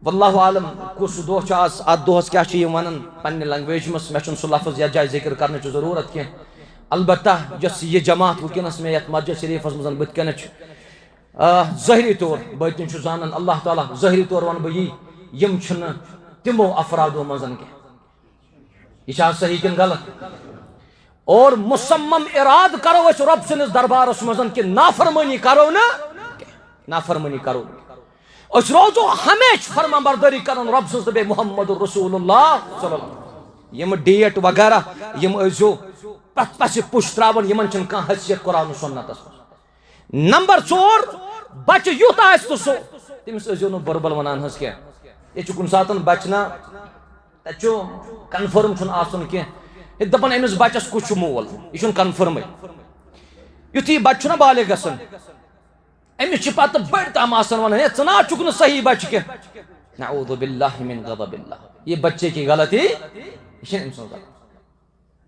واللہ عالم کُس دۄہ چھُ آز، اَتھ دۄہَس کیٛاہ چھِ یِم وَنان، پنٛنہِ لنگویج منٛز، مےٚ چھُنہٕ سُہ لفظ یَتھ جایہِ ذِکر کَرنٕچ ضروٗرت کینٛہہ۔ البتہ یۄس یہِ جماعت وٕنکیٚنَس مےٚ یَتھ مسجد شریٖفَس منٛز بٕتھِ کَنٮ۪تھ چھِ، آ، ظٲہری طور، بٲطِن چھُ زانان اللہ تعالیٰ، ظٲہری طور وَنہٕ بہٕ یی، یِم چھِنہٕ تِمو افرادو منٛز کینٛہہ۔ یہِ چھا صحیح کِنہٕ غلط؟ اور مصمم ارادٕ کرو أسۍ رۄب سٕنٛدِس دربارس منٛز کہِ نافرمٲنی کرو نہٕ، نافرمٲنی کرو نہٕ۔ أسۍ روزو ہمیشہِ فرمان بردٲری کران رۄب سٕنٛز تہٕ بیٚیہِ محمد رسول اللہ صلی اللہ علیہ وسلم۔ یِم ڈیٹ وغیرہ، یِم ٲسۍزیو پرٛٮ۪تھ پَسہِ پُش ترٛاوان، یِمن چھِنہٕ کانٛہہ حیثیت قرآن و سنتس منٛز۔ نمبر ژور، بچہٕ یُتھ آسہِ تہٕ سُہ، تٔمِس ٲسۍزیو نہٕ بۄربل ونان حظ کینٛہہ۔ ییٚتہِ چھُ کُنہِ ساتہٕ بچہٕ نا، تَتہِ چھُ کنفرم چھُنہٕ آسُن کینٛہہ۔ ییٚتہِ دَپان أمِس بچس کُس چھُ مول، یہِ چھُنہٕ کنفرمٕے۔ یُتھُے یہِ بچہٕ چھُنہ بالغ گژھان، أمِس چھِ پتہٕ بٔڑۍ تام آسان ونان، ہے، ژٕ نہ حظ چھُکھ نہٕ صحیح بچہٕ کینٛہہ۔ نعوذ باللہ من غضب اللہ۔ یہ بچے کی غلطی، یہ چھنہٕ أمۍ سٕنٛز غلطی۔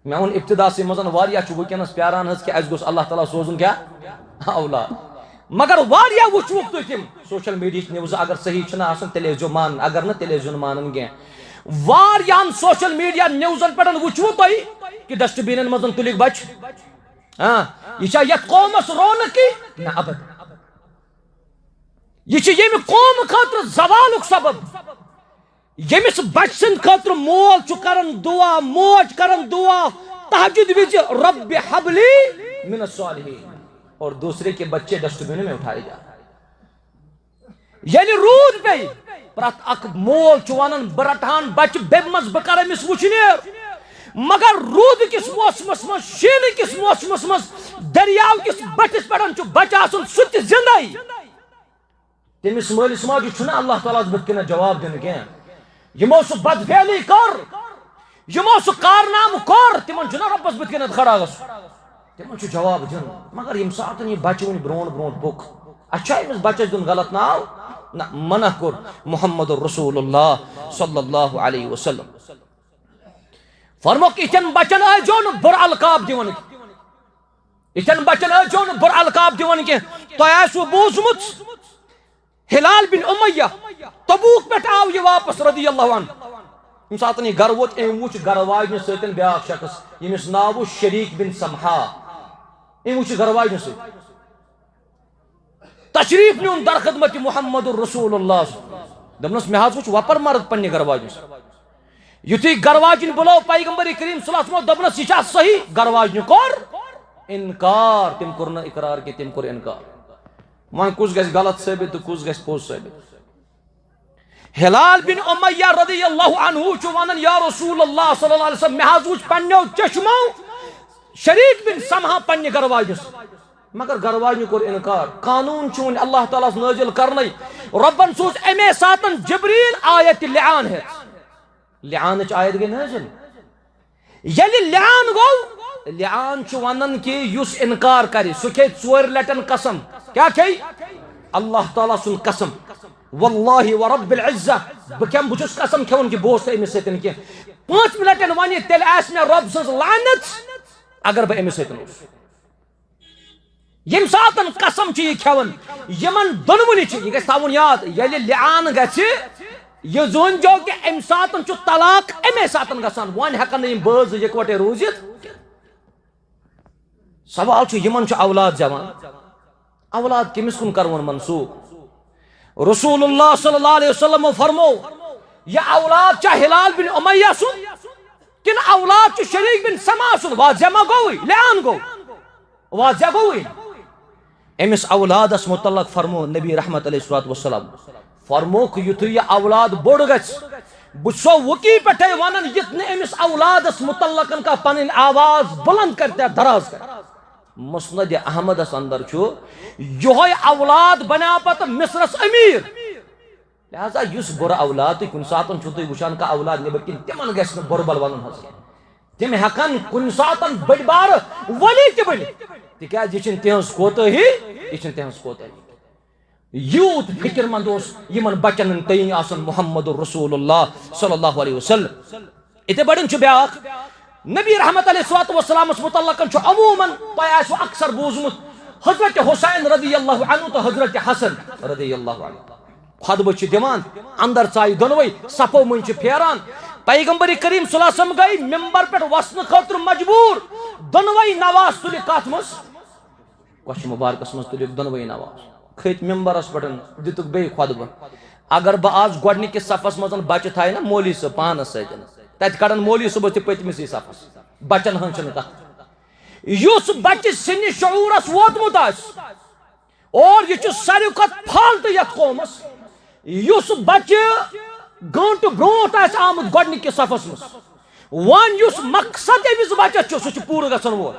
مےٚ ووٚن ابتداسٕے منٛز، واریاہ چھُ وٕنکیٚنَس پیاران حظ کہِ اَسہِ گوٚژھ اللہ تعالیٰ سوزُن کیٛاہ؟ اولاد۔ مگر واریاہ وٕچھوُکھ تُہۍ تِم سوشل میڈیاہٕچ نِوزٕ، اگر صحیح چھِنہٕ آسان، تیٚلہِ ٲسۍزیو مان، اگر نہٕ، تیٚلہِ ٲسۍزیو نہٕ مانان کینٛہہ۔ واریاہن سوشل میڈیا نِوزن پٮ۪ٹھ وٕچھوُ تۄہہِ کہِ ڈسٹ بِنن منٛز تُلِکھ بچہِ۔ ہاں، یہِ چھا یتھ قومس رونقٕے؟ نہ، ابد۔ یہِ چھُ ییٚمہِ قومہٕ خٲطرٕ زوالُک سبب، ییٚمِس بچہِ سٕنٛدِ خٲطرٕ مول چھُ کران دعا، موج کران دعا تہجد وِزِ، "رب حبلی من الصالحین"، اور دوسرے کے بچے ڈسٹ بن میں اٹھائے جا رہے ہیں۔ ییٚلہِ روٗد پیٚیہِ، پرٛٮ۪تھ اکھ مول چھُ ونان، "بہٕ رٹہٕ ہن بچہِ بیٚبہِ منٛز، بہٕ کرٕ أمِس وُشنیر"۔ مگر روٗدٕ کِس موسمس منٛز، شیٖنہٕ کِس موسمس منٛز، دٔریاو کِس بٔٹھِس پٮ۪ٹھ چھُ بچہِ آسان، سُہ تہِ زِندَے۔ تٔمِس مٲلِس ماجہِ چھُنہٕ اللہ تعالیٰ ہَس بُتھِ کَنٮ۪تھ جواب دیُن کینٛہہ۔ یِمو سُہ بدفعلی کٔر، یِمو سُہ کارنامہٕ کوٚر، تِمن چھُنہ رۄبَس بُتھِ کَنٮ۪تھ کھڑا گژھُن۔ تِمن چھُ جواب دیُن۔ مگر ییٚمہِ ساتہٕ یہِ بچہِ وٕنہِ برونٛٹھ برونٛٹھ پوٚک، اَسہِ چھا أمِس بچس دیُن غلط ناو؟ نہ، منع کوٚر محمد رسول اللہ صلی اللہ علیہ وسلم۔ فرموکھ، یِتھٮ۪ن بچن ٲسۍزیو نہٕ بُرٕ القاب دِوان۔ یِتھٮ۪ن بچن ٲسۍزیو نہٕ بُرٕ القاب دِوان کینٛہہ۔ تۄہہِ آسِوٕ بوٗزمُت، ہلال بن امیہ، تبوک پٮ۪ٹھ آو یہِ واپس رضی اللہ عنہ۔ ییٚمہِ ساتہٕ یہِ گرٕ ووت، أمۍ وُچھ گرٕ واجنہِ سۭتۍ بیٛاکھ شخص، ییٚمِس ناو اوس شریٖک بن سمحہ۔ أمۍ وُچھ یہِ گرٕ واجنہِ سۭتۍ۔ تشریٖف نیوٗن در خدمت محمد رسول اللہ۔ دوٚپنَس، "مےٚ حظ وُچھ وۄپَر مرد پننہِ گرٕ واجنہِ سۭتۍ۔" یُتھُے گرٕ واجِنۍ بُلٲو پیغمبر کریم صلی اللہ علیہ وسلم، دوٚپنَس، "یہِ چھا صحیح؟" گرٕ واجنہِ کوٚر انکار، تٔمۍ کوٚر نہٕ اقرار کینٛہہ، تٔمۍ کوٚر انکار۔ وۄنۍ کُس گژھِ غلط ثٲبت تہٕ کُس گژھِ پوٚز ثٲبت؟ ہلال بن امیہ رضی اللہ عنہ چھُ ونان، "یا رسول اللہ صلی اللہ علیہ وسلم، مےٚ حظ وُچھ پننیو چشمو شریٖک بن سمحہ پننہِ گرٕ واجنہِ سۭتۍ۔" مگر گرٕ واجنہِ کوٚر انکار۔ قانوٗن چھُ وُنہِ اللہ تعالیٰ ہَس نٲزِل کرنَے۔ رۄبَن سوٗز اَمے ساتَن جبریٖل آیت لعان ہٮ۪تھ۔ لعانٕچ آیت گٔے نٲزِل۔ ییٚلہِ لعان گوٚو، لعان چھُ ونان کہِ یُس انکار کرِ، سُہ کھیٚیہِ ژورِ لٹٮ۪ن قسم۔ کیٛاہ کھیٚیہِ؟ اللہ تعالیٰ سُنٛد قسم۔ "واللہ ورب العزہ، بہٕ کھٮ۪مہٕ، بہٕ چھُس قسم کھٮ۪وان کہِ بہٕ اوسُس نہٕ أمِس سۭتۍ کینٛہہ۔" پٲنٛژمہِ لٹٮ۪ن ونہِ، "تیٚلہِ آسہِ مےٚ رۄب سٕنٛز لعنت اگر بہٕ أمِس سۭتۍ اوسُس۔" ییٚمہِ ساتَن قسم چھُ یہِ کھٮ۪وان، یِمن دۄنوٕنی چھُ، یہِ گژھِ تھاوُن یاد، ییٚلہِ لعان گژھِ، یہِ زٲنۍزیو کہِ اَمہِ ساتَن چھُ طلاق اَمے ساتَن گژھان۔ وۄنۍ ہٮ۪کَن نہٕ یِم بٲژ زٕ یِکوَٹَے روٗزِتھ۔ سوال چھُ، یِمن چھُ اولاد زٮ۪وان، اولاد کٔمِس کُن کَرون منسوٗخ؟ رسول اللہ صلی اللہ علیہ وسلم فرمو، یہِ اولاد چھا ہلال بن امیہ سُنٛد کِنہٕ اولاد چھُ شریٖک بن سمحہ سُنٛد؟ واضح ما گوٚوٕے؟ لعان گوٚو۔ واضح گوٚوٕے؟ أمِس اولادس متعلق فرمو نبی رحمت علیہ الصلوۃ والسلام، فرموکھ، یُتھُے یہِ اولاد بوٚڑ گژھِ، بہٕ چھُسو وُکی پٮ۪ٹھَے وَنان، یُتھ نہٕ أمِس اولادس متعلق کانٛہہ پنٕنۍ آواز بلند کرِ تہٕ دراز کرِ۔ مسند احمدس اندر چھُ، یِہوٚے اولاد بنیو پتہٕ مصرس امیر۔ لہذا یُس بُرٕ اولاد تُہۍ کُنہِ ساتہٕ چھُو تُہۍ وٕچھان، کانٛہہ اولاد نیٚبر کِنۍ، تِمن گژھِ نہٕ بُرٕ بل وَنُن حظ کینٛہہ۔ تِم ہٮ۪کن کُنہِ ساتہٕ بٔڑۍ بارٕ ؤلی تہِ بٔنِتھ، تِکیٛازِ یہِ چھِنہٕ تِہنٛز کوتٲہی، یہِ چھِنہٕ تِہنٛز کوتٲہی۔ یوٗت فکر مند اوس یِمن بچن ہُنٛد تعین آسان محمد رسول اللہ صلی اللہ علیہ وسلم۔ یِتھے پٲٹھۍ چھُ بیٛاکھ نبی رحمت علیہ الصلوۃ والسلامس متعلق چھُ عموماً تۄہہِ آسِوٕ اکثر بوٗزمُت، حضرت حسین رضی اللہ عنہ تہٕ حضرت حسن رضی اللہ عنہ خطبہٕ چھِ دِوان، اندر ژایہِ دۄنوَے، صفو مٔنٛزۍ چھِ پھیران۔ پیغمبر کریم صلی اللہ علیہ وسلم گٔے ممبر پٮ۪ٹھ وسنہٕ خٲطرٕ مجبوٗر، دۄنوَے نواز تُلہِ کتھ منٛز؟ کۄچھِ مُبارکس منٛز تُلِکھ دۄنوَے نواز، کھٔتۍ ممبرس پٮ۪ٹھ، دِتُکھ بیٚیہِ خطبہٕ۔ اگر بہٕ آز گۄڈٕنِکِس صفس منٛز بچہِ تھایہِ نا مولوی صٲب پانس سۭتۍ، تتہِ کڑن مولوی صٲبس تہِ پٔتمِسٕے صفس، بچن ہٕنٛز چھنہٕ کتھ۔ یُس بچہِ سِنہِ شعوٗرس ووتمُت آسہِ، اور یہِ چھُ ساروی کھۄتہٕ فالتہٕ یتھ قومس، یُس بچہِ گٲنٹہٕ برونٛٹھ آسہِ آمُت گۄڈٕنِکِس صفس منٛز، وۄنۍ یُس مقصد أمِس بچس چھُ، سُہ چھُ پوٗرٕ گژھن وول۔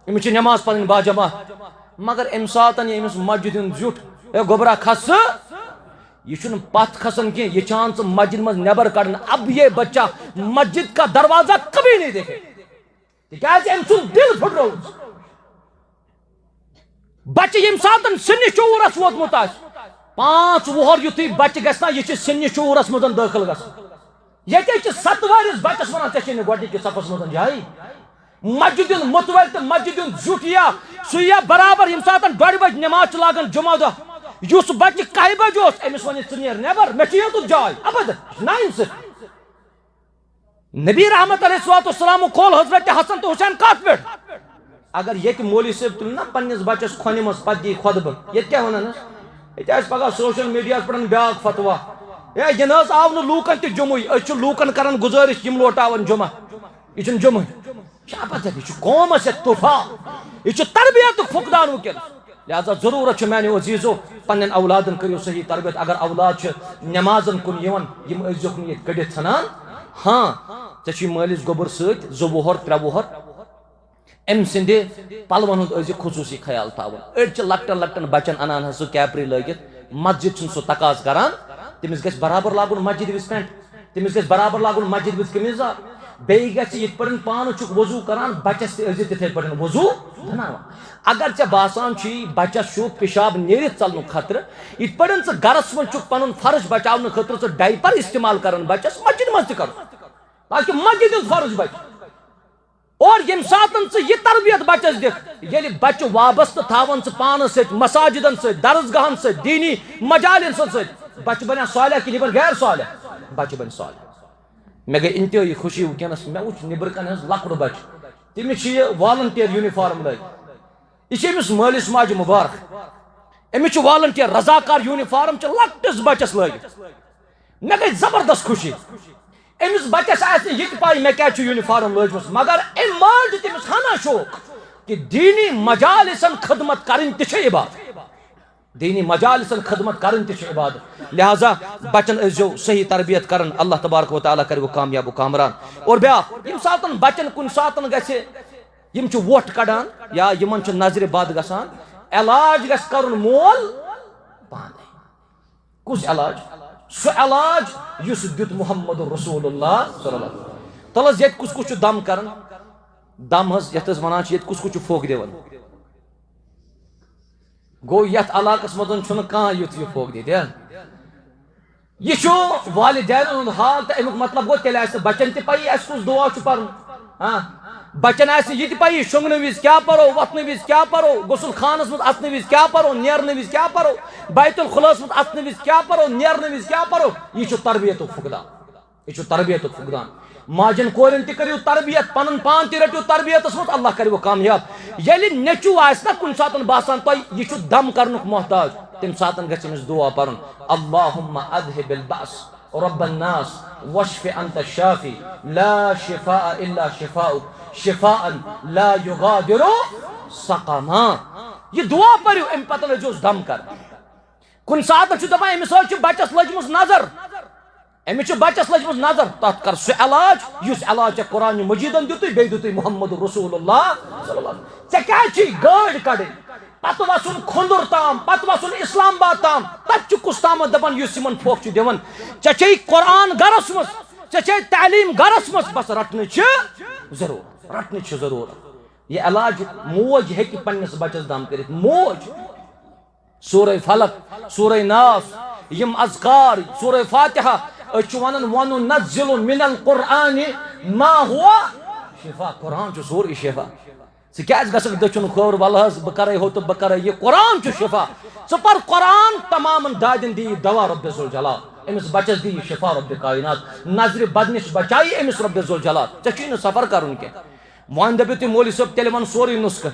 أمِس چھِ نماز پرٕنۍ باجماعت، مگر اَمہِ ساتن یہِ أمِس مسجد ہُنٛد زیُٹھ، "اے گوٚبرا، کھس ژٕ"، یہِ چھُنہٕ پتھ کھسان کینٛہہ، یہِ چھان ژٕ مسجد منٛز نٮ۪بر کڑنہٕ، "اب یہ بچہ مسجد کا دروازہ کبھی نہیں دیکھے"۔ تِکیٛازِ أمۍ سُنٛد دِل پھُٹرووُس۔ بچہِ ییٚمہِ ساتَن سِنہِ شعوٗرَس ووتمُت آسہِ، پانٛژھ وُہَر یُتھُے بچہِ گژھِ نا، یہِ چھِ سِنہِ شعوٗرَس منٛز دٲخل گژھان۔ ییٚتہِ چھِ ستہٕ وٲرِس بچَس وَنان، "ژےٚ چھے نہٕ گۄڈٕنِکِس صفَس منٛز جایہِ۔" مسجد ہُنٛد متوٲلۍ تہٕ مسجد ہُنٛد زیُٹھ یا سُہ یا برابر ییٚمہِ ساتہٕ ڈۄڈِ بجہِ نماز چھِ لاگان جمعہ دۄہ، یُس بچہِ کاہہِ بجہِ اوس، أمِس وَنہِ، "ژٕ نیر نٮ۪بر، مےٚ چھِ یوٚتُتھ جاے۔" ابداً، ناانصٲفی۔ نبی رحمت علیہ الصلوۃ والسلام کھول حضرت حسن تہٕ حسین کتھ پٮ۪ٹھ؟ اگر ییٚتہِ مولوی صٲب تُلہِ نا پننِس بچس کھۄنہِ منٛز، پتہٕ دی خۄطبہٕ، ییٚتہِ کیٛاہ ونان حظ؟ ییٚتہِ آسہِ پگاہ سوشل میڈیاہس پٮ۪ٹھ بیٛاکھ فتوا، "ہے، یہِ نہ حظ آو نہٕ لوٗکن تہِ جمعٕے، أسۍ چھِ لوٗکن کران گُزٲرِش، یِم لوٹاون جمعہ، یہِ چھُنہٕ جمعٕے۔" یہِ چھُ ابداً، یہِ چھُ قومس یتھ طوفان، یہِ چھُ تربیتُک فقدان وٕنکیٚنس۔ لہذا ضروٗرت چھِ میانیو عزیزو، پننٮ۪ن اولادن کٔرِو صحیح تربیت۔ اگر اولاد چھِ نمازن کُن یِوان، یِم ٲسۍزیوکھ نہٕ ییٚتہِ کٔڑِتھ ژھٕنان۔ ہاں، ژےٚ چھُے مٲلِس گوٚبُر سۭتۍ، زٕ وُہُر، ترٛےٚ وُہُر، أمۍ سٕنٛدِ پلون ہُنٛد ٲسۍزِ خصوٗصی خیال تھاوُن۔ أڑۍ چھِ لۄکٹٮ۪ن لۄکٹٮ۪ن بچن انان حظ سُہ کیپری لٲگِتھ، مسجد چھُنہٕ سُہ تقاضہٕ کران، تٔمِس گژھِ برابر لاگُن مسجد وِزِ پینٹ۔ تٔمِس گژھِ برابر لاگُن مسجد وِزِ قمیٖض یزار۔ بیٚیہِ گژھِ یِتھ پٲٹھۍ پانہٕ چھُکھ وضوٗ کران، بچس تہِ ٲسۍ زِ تِتھے پٲٹھۍ وضوٗ بناوان۔ اگر ژےٚ باسان چھُے بچس چھُ پِشاب نیٖرِتھ ژلنُک خطرٕ، یِتھ پٲٹھۍ ژٕ گرس منٛز چھُکھ پنُن فرٕض بچاونہٕ خٲطرٕ ژٕ ڈایپر استعمال کران بچس، مسجد منٛز تہِ کرُن، تاکہ مسجد ہُنٛد فرض بچہِ۔ اور ییٚمہِ ساتہٕ ژٕ یہِ تربیت بچس دِکھ، ییٚلہِ بچہِ وابستہٕ تھاون ژٕ پانس سۭتۍ، مساجدن سۭتۍ، درسگاہن سۭتۍ، دینی مجالسن سۭتۍ، بچہِ بنیا صالح کِنہٕ یہِ بنہِ غیر صالح؟ بچہِ بنہِ صالح۔ مےٚ گٔے انتہٲیی خوشی وٕنکیٚنس، مےٚ وٕچھ نیٚبرٕ کنہِ حظ لۄکُٹ بچہِ، تٔمِس چھِ یہِ volunteer uniform لٲگِتھ۔ یہِ چھِ أمِس مٲلِس ماجہِ مُبارک۔ أمِس چھُ volunteer رضاکار uniform چھِ لۄکٹِس بچس لٲگِتھ۔ مےٚ گٔے زبردست خوشی۔ أمِس بچس آسہِ نہٕ یہِ تہِ پَے مےٚ کیٛازِ چھُ uniform لٲجمٕژ، مگر أمۍ مٲلۍ دیُت أمِس ہنا شوق کہِ دینی مجالسن خدمت کرٕنۍ تہِ چھِ عبادت۔ دینی مجالسن خدمت کرٕنۍ تہِ چھِ عبادت۔ لہذا بچن ٲسۍزیو صحیح تربیت کران، اللہ تبارک و تعالیٰ کرِ وۄنۍ کامیاب و کامران۔ اور بیٛاکھ، ییٚمہِ ساتن بچن کُنہِ ساتن گژھِ، یِم چھِ وۄٹھ کڑان یا یِمن چھِ نظرِ بد گژھان، علاج گژھِ کرُن مول پانے۔ کُس علاج؟ سُہ علاج یُس دیُت محمد رسول اللہ صلی اللہ علیہ وسلم۔ تَلہٕ حظ، ییٚتہِ کُس کُس چھُ دم کران؟ دم حظ یتھ أسۍ ونان چھِ، ییٚتہِ کُس کُس چھُ پھوٚکھ دِوان؟ گوٚو، یتھ علاقس منٛز چھُنہٕ کانٛہہ یُتھ یہِ پھوٚکھ دِتھ، ہا؟ یہِ چھُ والدینن ہُنٛد حال، تہٕ امیُک مطلب گوٚو، تیٚلہِ آسہِ نہٕ بچن تہِ پَیی اَسہِ کُس دُعا چھُ پَرُن۔ ہاں، بچن آسہِ نہٕ یہِ تہِ پَیی، شۄنٛگنہٕ وِزِ کیٛاہ پَرو، وۄتھنہٕ وِزِ کیٛاہ پَرو، غسل خانس منٛز اَژنہٕ وِزِ کیٛاہ پَرو، نیرنہٕ وِزِ کیٛاہ پَرو، بیت الخلاہس منٛز اَژنہٕ وِزِ کیٛاہ پَرو، نیرنہٕ وِزِ کیٛاہ پَرو۔ یہِ چھُ تربیتُک فقدان۔ یہِ چھُ تربیتُک فقدان۔ ماجن کورٮ۪ن تہِ کٔرِو تربیت، پنُن پان تہِ رٔٹِو تربیتس منٛز، اللہ کرِ وۄنۍ کامیاب۔ ییٚلہِ نیٚچوٗ آسہِ نا کُنہِ ساتہٕ باسان تۄہہِ یہِ چھُ دم کرنُک محتاج، تمہِ ساتہٕ گژھِ أمِس دُعا پرُن، اللہم اذہب البأس رب الناس واشف انت الشافی لا شفاء الا شفاؤک شفاء لا یغادر سقما۔ یہِ دُعا پٔرِو، امہِ پتہٕ ٲسۍزیوس دم کران۔ کُنہِ ساتہٕ چھُ دپان أمِس حظ چھِ بچس لٔجمٕژ نظر، أمِس چھِ بچس لٔجمٕژ نظر، تتھ کر سُہ علاج یُس علاج ژےٚ قرآن مجیدن دیُتُے، بیٚیہِ دیُتُے محمد رسول اللہ صلی اللہ علیہ وسلم۔ ژےٚ کیٛازِ چھُے گٲڑۍ کڑٕنۍ، پتہٕ وسُن کھُنٛدُر تام، پتہٕ وسُن اسلام آباد تام، تتہِ چھُ کُس تامتھ دپان یُس یِمن پھوکھ چھُ دِوان؟ ژےٚ چھے قرآن گرس منٛز، ژےٚ چھے تعلیٖم گرس منٛز، بس رٹنٕچ چھِ ضروٗرت، رٹنٕچ چھِ ضروٗرت۔ یہِ علاج موج ہیٚکہِ پننِس بچس دم کٔرِتھ، موج۔ سورہ فلق، سورہ ناس، یِم اذکار، سورہ فاتحہ، أسۍ چھِ ونان، "وننزل من القرآن ما هو شفاء"، قرآن چھُ سورُے شفا۔ ژٕ کیازِ گژھکھ دٔچھُن کھووُر، وَلہٕ حظ بہٕ کرے ہُہ تہٕ بہٕ کرے یہِ، قرآن چھُ شفا۔ ژٕ پر قرآن، تمامن دادٮ۪ن دِیہِ دوا رب ذوالجلال، أمِس بچس دِیہِ شفا رب کائنات، نظرِ بد نِش بچایہِ أمِس رب ذوالجلال۔ ژےٚ چھُے نہٕ سفر کرُن کینٛہہ۔ وۄنۍ دٔپِو تُہۍ مولوی صٲب تیٚلہِ وَن سورُے نُسخہٕ۔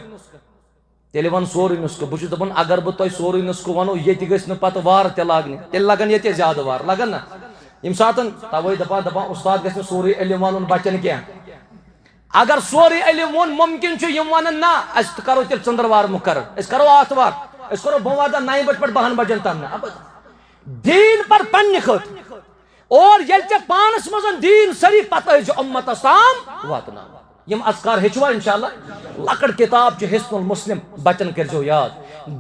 تیٚلہِ وَن سورُے نُسخہٕ۔ بہٕ چھُس دَپان، اگر بہٕ تۄہہِ سورُے نُسخہٕ وَنو، ییٚتہِ گٔژھۍ نہٕ پَتہٕ وارٕ تہِ لاگنہِ، تیٚلہِ لَگَن ییٚتے زیادٕ وارٕ، لَگَن نہ؟ ییٚمہِ ساتَن تَوَے دَپان، دَپان، اُستاد گژھِ نہٕ سورُے علم وَنُن بَچَن کینٛہہ۔ اگر سورُے علم ووٚن، مُمکِن چھُ یِم وَنَن، نہ، أسۍ تہِ کَرو تیٚلہِ ژٔنٛدٕروار مُقرر، أسۍ کَرو آتھوار، أسۍ کَرو بۄموارِ دۄہ نَیہِ بَجہِ پٮ۪ٹھ بَہَن بَجَن تام، نہ، اَبَد۔ دیٖن پَر پنٛنہِ خٲطرٕ۔ اور ییٚلہِ ژےٚ پانس منٛز دیٖن سٲری، پتہٕ ٲسۍ زِ اُمتس تام واتناوان۔ یِم اذکار ہیٚچھوا انشاءاللہ؟ لۄکٕٹ کتاب چھِ حصن المسلم، بچن کٔرۍزیو یاد۔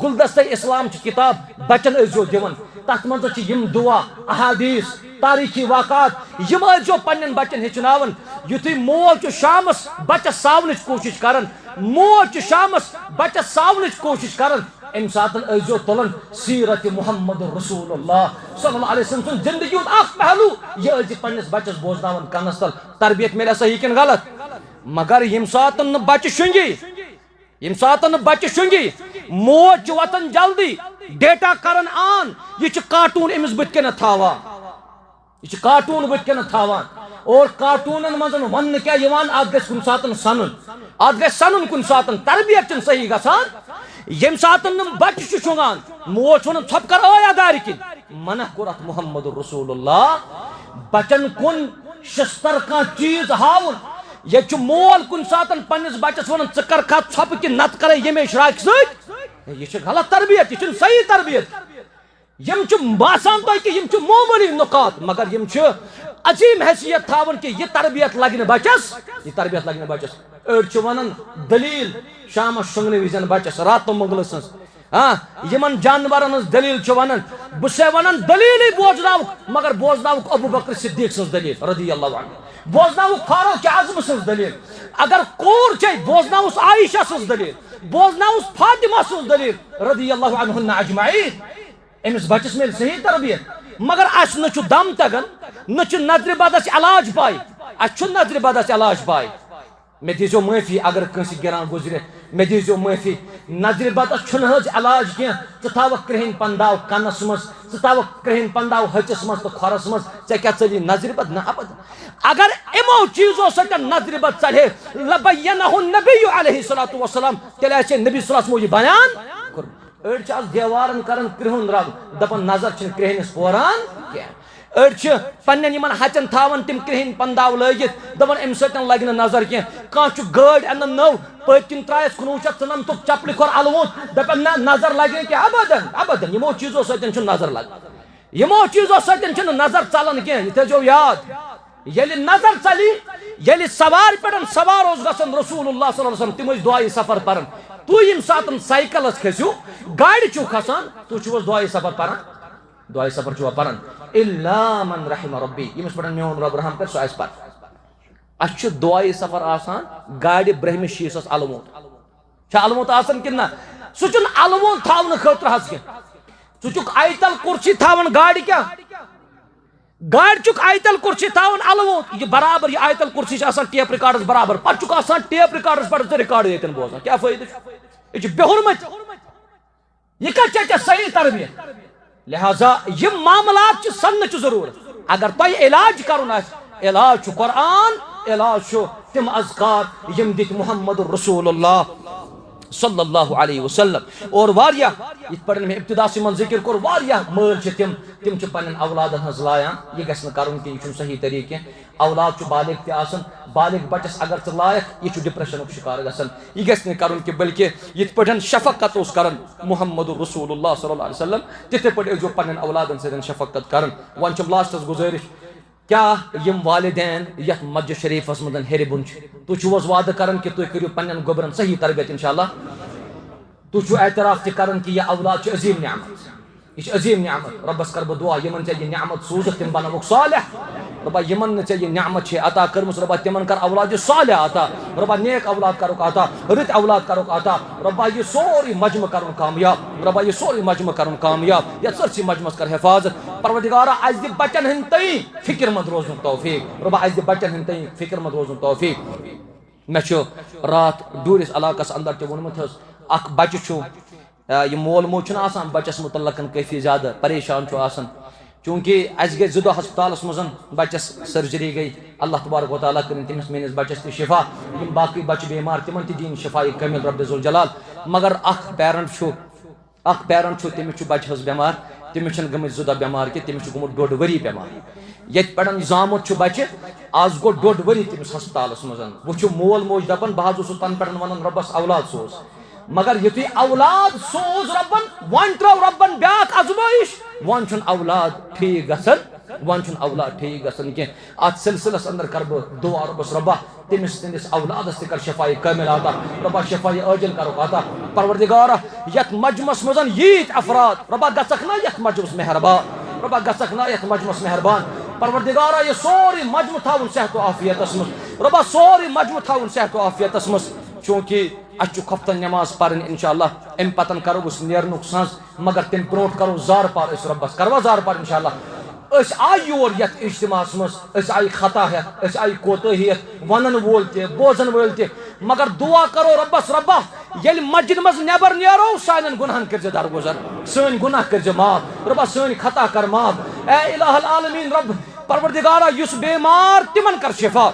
گلدستہ اسلام چھِ کتاب، بچن ٲسۍزیو دِوان۔ تتھ منٛز چھِ یِم دعا، احادیث، تاریخی واقعات، یِم ٲسۍزیو پننٮ۪ن بچن ہیٚچھناوان۔ یُتھُے مول چھُ شامس بچس ساونٕچ کوٗشش کران، موج چھِ شامس بچس ساونٕچ کوٗشش کران، امہِ ساتہٕ ٲسۍزیو تُلان سیرت محمد رسول اللہ صلی اللہ علیہ وسلم سُنٛد زندگی ہُنٛد اکھ پہلو۔ یہِ ٲسۍ زِ پننِس بچس بوزناوان کنس تل۔ تربیت میلیا صحیح کِنہٕ غلط؟ مگر ییٚمہِ ساتہٕ نہٕ بچہِ شۄنٛگی، ییٚمہِ ساتہٕ نہٕ بچہِ شۄنٛگی، موج چھِ وۄتھان جلدی، ڈیٹا کران آن، یہِ چھِ کارٹون أمِس بٕتھِ کَنٮ۪تھ تھاوان۔ یہِ چھِ کارٹون بٕتھِ کَنٮ۪تھ تھاوان۔ اور کارٹونن منٛز وننہٕ کیٛاہ یِوان، اتھ گژھِ کُنہِ ساتہٕ سنُن، اتھ گژھِ سنُن کُنہِ ساتہٕ۔ تربیت چھِنہٕ صحیح گژھان۔ ییٚمہِ ساتہٕ نہٕ بچہِ چھُ شۄنٛگان، موج چھِ ونان، "ژھۄپہٕ کر ٲے ادارِ کِنۍ؟" منع کوٚر اتھ محمد رسول اللہ۔ بچن کُن شستر کانٛہہ چیٖز ہاوُن۔ ییٚتہِ چھُ مول کُنہِ ساتہٕ پننِس بچس ونان، "ژٕ کر کھا ژھۄپہٕ کِنہٕ نتہٕ کرے ییٚمے شراکہِ سۭتۍ۔" یہِ چھِ غلط تربیت، یہِ چھِنہٕ صحیح تربیت۔ یِم چھِ باسان تۄہہِ کہِ یِم چھِ معموٗلی نُکات، مگر یِم چھِ عظیٖم حیثیت تھاوان کہِ یہِ تربیت لگہِ نہٕ بچس، یہِ تربیت لگہِ نہٕ بچس۔ أڑۍ چھِ ونان دٔلیٖل شامس شۄنٛگنہٕ وِزٮ۪ن بچس، راتہٕ مۄغلہٕ سٕنٛز۔ ہاں، یِمن جانورن ہٕنٛز دٔلیٖل چھِ ونان۔ بہٕ چھُسے ونان دٔلیٖلٕے بوزناوُکھ، مگر بوزناوُکھ ابو بکر صدیق سٕنٛز دٔلیٖل رضی اللہ عنہ، بوزناوُکھ فاروق اعظم سٕنٛز دٔلیٖل۔ اگر کوٗر چھے، بوزناوُس عائشہ سٕنٛز دٔلیٖل، بوزناوُس فاطمہ سٕنٛز دٔلیٖل رضی اللہ عنہن اجمعین۔ أمِس بچس میلہِ صحیح تربیت۔ مگر اسہِ نہ چھُ دم تگان، نہ چھُ نظرِ بدس علاج پاے۔ اسہِ چھُ نظرِ بدس علاج پاے۔ مےٚ دیٖزیو معٲفی اگر کٲنٛسہِ گِران گُزرِ، مےٚ دیٖزیو معٲفی۔ نظرِ بدس چھُنہٕ حظ علاج کینٛہہ۔ ژٕ تھاوکھ کرٛہِنۍ پنداو کنس منٛز، ژٕ تھاوکھ کرٛہِنۍ پنداو ۂژِس منٛز تہٕ کھۄرس منٛز، ژےٚ کیٛاہ ژٔلی نظرِ بد؟ نہ ابد۔ اگر یِمو چیٖزو سۭتۍ نظرِ بد ژلہِ ہے، لبینہ النبی علیہ الصلوۃ والسلام، تیٚلہِ آسہِ ہے نبی صلی اللہ علیہ وسلمو یہِ بیان کوٚرمُت۔ أڑۍ چھِ از دیوارن کران کرٛہُن رنگ، دپان نظر چھِنہٕ کرٛہنِس پوران کینٛہہ۔ أڑۍ چھِ پننٮ۪ن یِمن ہتٮ۪ن تھاوان تِم کرٛہِنۍ پنداو لٲگِتھ، دپان امہِ سۭتۍ لگہِ نہٕ نظر کینٛہہ۔ کانٛہہ چھُ گٲڑۍ انان نٔو، پٔتۍ کِنۍ ترٛایس کُنوُہ شیٚتھ ژُنمتُک چپلہِ کھۄر الوُنٛد، دپان نہ نظر لگہِ نہٕ کینٛہہ۔ ابدن، ابدن، یِمو چیٖزو سۭتۍ چھُنہٕ نظر لگان، یِمو چیٖزو سۭتۍ چھُنہٕ نظر ژلان کینٛہہ۔ یہِ تھٲیزیو یاد، ییٚلہِ نظر ژلی، ییٚلہِ سوارِ پٮ۪ٹھ سوار اوس گژھان رسول اللہ صلی اللہ علیہ وسلم، تِم ٲسۍ دُعایہِ سفر پران۔ تُہۍ ییٚمہِ ساتہٕ سایکلس کھٔسِو، گاڑِ چھِو کھسان، تُہۍ چھِو حظ دُعایہِ سفر پران؟ دُعایہِ سفر چھِوا پران؟ الا من رحم ربی، ییٚمِس پٮ۪ٹھ میون رب رحم کرِ، سُہ آسہِ پران۔ اسہِ چھُ دُعایہِ سفر آسان گاڑِ برٛہمِس شیٖشس الوُنٛد۔ چھا الوُنٛد آسان کِنہٕ نہ؟ سُہ چھُنہٕ الوُنٛد تھاونہٕ خٲطرٕ حظ کینٛہہ۔ ژٕ چھُکھ آیت الکرسی تھاوان گاڑِ کیٛاہ؟ گاڑِ چھُکھ آیت الکرسی تھاوان الوُنٛد۔ یہِ برابر، یہِ آیت الکرسی چھِ آسان ٹیپ ریکارڈس برابر۔ پتہٕ چھُکھ آسان ٹیپ ریکارڈس پٮ۪ٹھ ژٕ ریکارڈ ییٚتٮ۪ن بوزان۔ کیٛاہ فٲیدٕ چھُ؟ یہِ چھُ بے حرمت۔ یہِ کتہِ چھےٚ ژےٚ صحیح تربیت؟ لہذا یِم معاملات چھِ سننہٕ چہِ ضروٗرت۔ اگر تۄہہِ علاج کرُن آسہِ، علاج چھُ قرآن، علاج چھُ تِم اذکار یِم دِتۍ محمد رسول اللہ صلی اللہ علیہ وسلم۔ اور واریاہ، یِتھ پٲٹھۍ مےٚ ابتداسٕے منٛز ذکر کوٚر، واریاہ مٲلۍ چھِ تِم، تِم چھِ پننٮ۪ن اولادن ہٕنٛز لایان۔ یہِ گژھِ نہٕ کرُن کینٛہہ، یہِ چھُنہٕ صحیح طریٖقہٕ کینٛہہ۔ اولاد چھُ بالغ تہِ آسان، بالغ بچس اگر ژٕ لایکھ، یہِ چھُ ڈپریشنُک شکار گژھان۔ یہِ گژھِ نہٕ کرُن کینٛہہ، بلکہِ یِتھ پٲٹھۍ شفقت اوس کران محمد رسول اللہ صلی اللہ علیہ وسلم، تِتھے پٲٹھۍ ٲسۍزیو پننٮ۪ن اولادن سۭتۍ شفقت کران۔ وۄنۍ چھم لاسٹس گزٲرش، کیٛاہ یِم والدین یتھ مسجد شریفس منٛز ہیٚرِ بۄن چھِ، تُہۍ چھِو حظ وعدٕ کران کہِ تُہۍ کٔرِو پننٮ۪ن گوٚبرن صحیح تربیت انشاءاللہ؟ تُہۍ چھِو اعتراف تہِ کران کہِ یہِ اولاد چھِ عظیٖم نعمت، یہِ چھِ عظیٖم نعمت۔ رۄبس کر بہٕ دعا، یِمن ژےٚ یہِ نعمت سوٗزٕتھ، تِم بناوُکھ صالح۔ رۄبا، یِمن نہٕ ژےٚ یہِ نعمت چھے عطا کٔرمٕژ، رۄبا، تِمن کر اولادِ صالح عطا۔ رۄبا، نیک اولاد کرُکھ عطا، رٕتۍ اولاد کرُکھ عطا۔ رۄبا، یہِ سورُے مجمہٕ کرُن کامیاب۔ رۄبا، یہِ سورُے مجمہٕ کرُن کامیاب۔ یتھ سٲرسٕے مجمس کر حفاظت۔ پروردگارا، اسہِ دِ بچن ہٕنٛدۍ تئیں فکر مند روزنُک توفیق۔ رۄبا، اسہِ دِ بچن ہٕنٛدۍ تئیں فکر مند روزنُک توفیق۔ مےٚ چھُ راتھ ڈوٗرِس علاقس اندر تہِ ووٚنمُت حظ، اکھ بچہٕ چھُ، آ، یہِ مول موج چھُنہٕ آسان بچس متعلق کٲفی زیادٕ پریشان چھُ آسان، چوٗنٛکہِ اسہِ گٔے زٕ دۄہ ہسپتالس منٛز، بچس سرجری گٔے، اللہ تبارک و تعالیٰ کٔرِن تٔمِس میٲنِس بچس تہِ شفا، یِم باقٕے بچہٕ بیمار تِمن تہِ دِیِن شفا کٲمل رب ذوالجلال۔ مگر اکھ پیرنٹ چھُ، اکھ پیرنٹ چھُ، تٔمِس چھُ بچہٕ حظ بٮ۪مار، تٔمِس چھِنہٕ گٔمٕتۍ زٕ دۄہ بٮ۪مار کینٛہہ، تٔمِس چھُ گوٚمُت ڈوٚڈ ؤری بٮ۪مار۔ ییٚتہِ پٮ۪ٹھ زامُت چھُ بچہٕ، آز گوٚو ڈوٚڈ ؤری تٔمِس ہسپتالس منٛز۔ وۄنۍ چھُ مول موج دپان، بہٕ حظ اوسُس تنہٕ پٮ۪ٹھ ونان رۄبس اولاد سوز، مگر یُتھُے اولاد سوز رۄبن، وۄنۍ ترٲو رۄبن بیاکھ ازمٲیش، وۄنۍ چھُنہٕ اولاد ٹھیٖک گژھان، وۄنۍ چھُنہٕ اولاد ٹھیٖک گژھان کینٛہہ۔ اتھ سلسلس اندر کرٕ بہٕ دعا رۄبس، رۄبا، تٔمِس تٔمِس اولادس تہِ کر شفایہِ کامل عطا۔ رۄبا، شفایہِ عاجل کرُکھ عطا۔ پروردگارا، یتھ مجمس منٛز ییٖتۍ افراد، رۄبا، گژھکھ نا یتھ مجمس مہربان۔ رۄبا، گژھکھ نا یتھ مجمس مہربان۔ پروردگارا، یہِ سورُے مجمہٕ تھاوُن صحت و عافیتس منٛز۔ رۄبا، سورُے مجمہٕ تھاوُن صحت و عافیتس منٛز۔ چوٗنٛکہِ اسہِ چھُ خۄفتن نماز پرٕنۍ انشاءاللہ، امہِ پتن کرو أسۍ نیرنُک سنٛز، مگر تمہِ برونٛٹھ کرو زارٕ پار أسۍ رۄبس۔ کروا زارٕ پار انشاءاللہ؟ أسۍ آیہِ یور یتھ اجتماعس منٛز، أسۍ آیہِ خطا ہٮ۪تھ، أسۍ آیہِ کوتٲہی ہٮ۪تھ، ونن وول تہِ، بوزن وٲلۍ تہِ، مگر دعا کرو رۄبس، رۄبا، ییٚلہِ مسجد منٛز نٮ۪بر نیرو، سانٮ۪ن گۄناہن کٔرزِ درگُزر، سٲنۍ گۄناہ کٔرزِ معاف، رۄبا، سٲنۍ خطا کر معاف۔ اے الہ العالمین رۄب، پروردگارا، یُس بیمار، تِمن کر شفا۔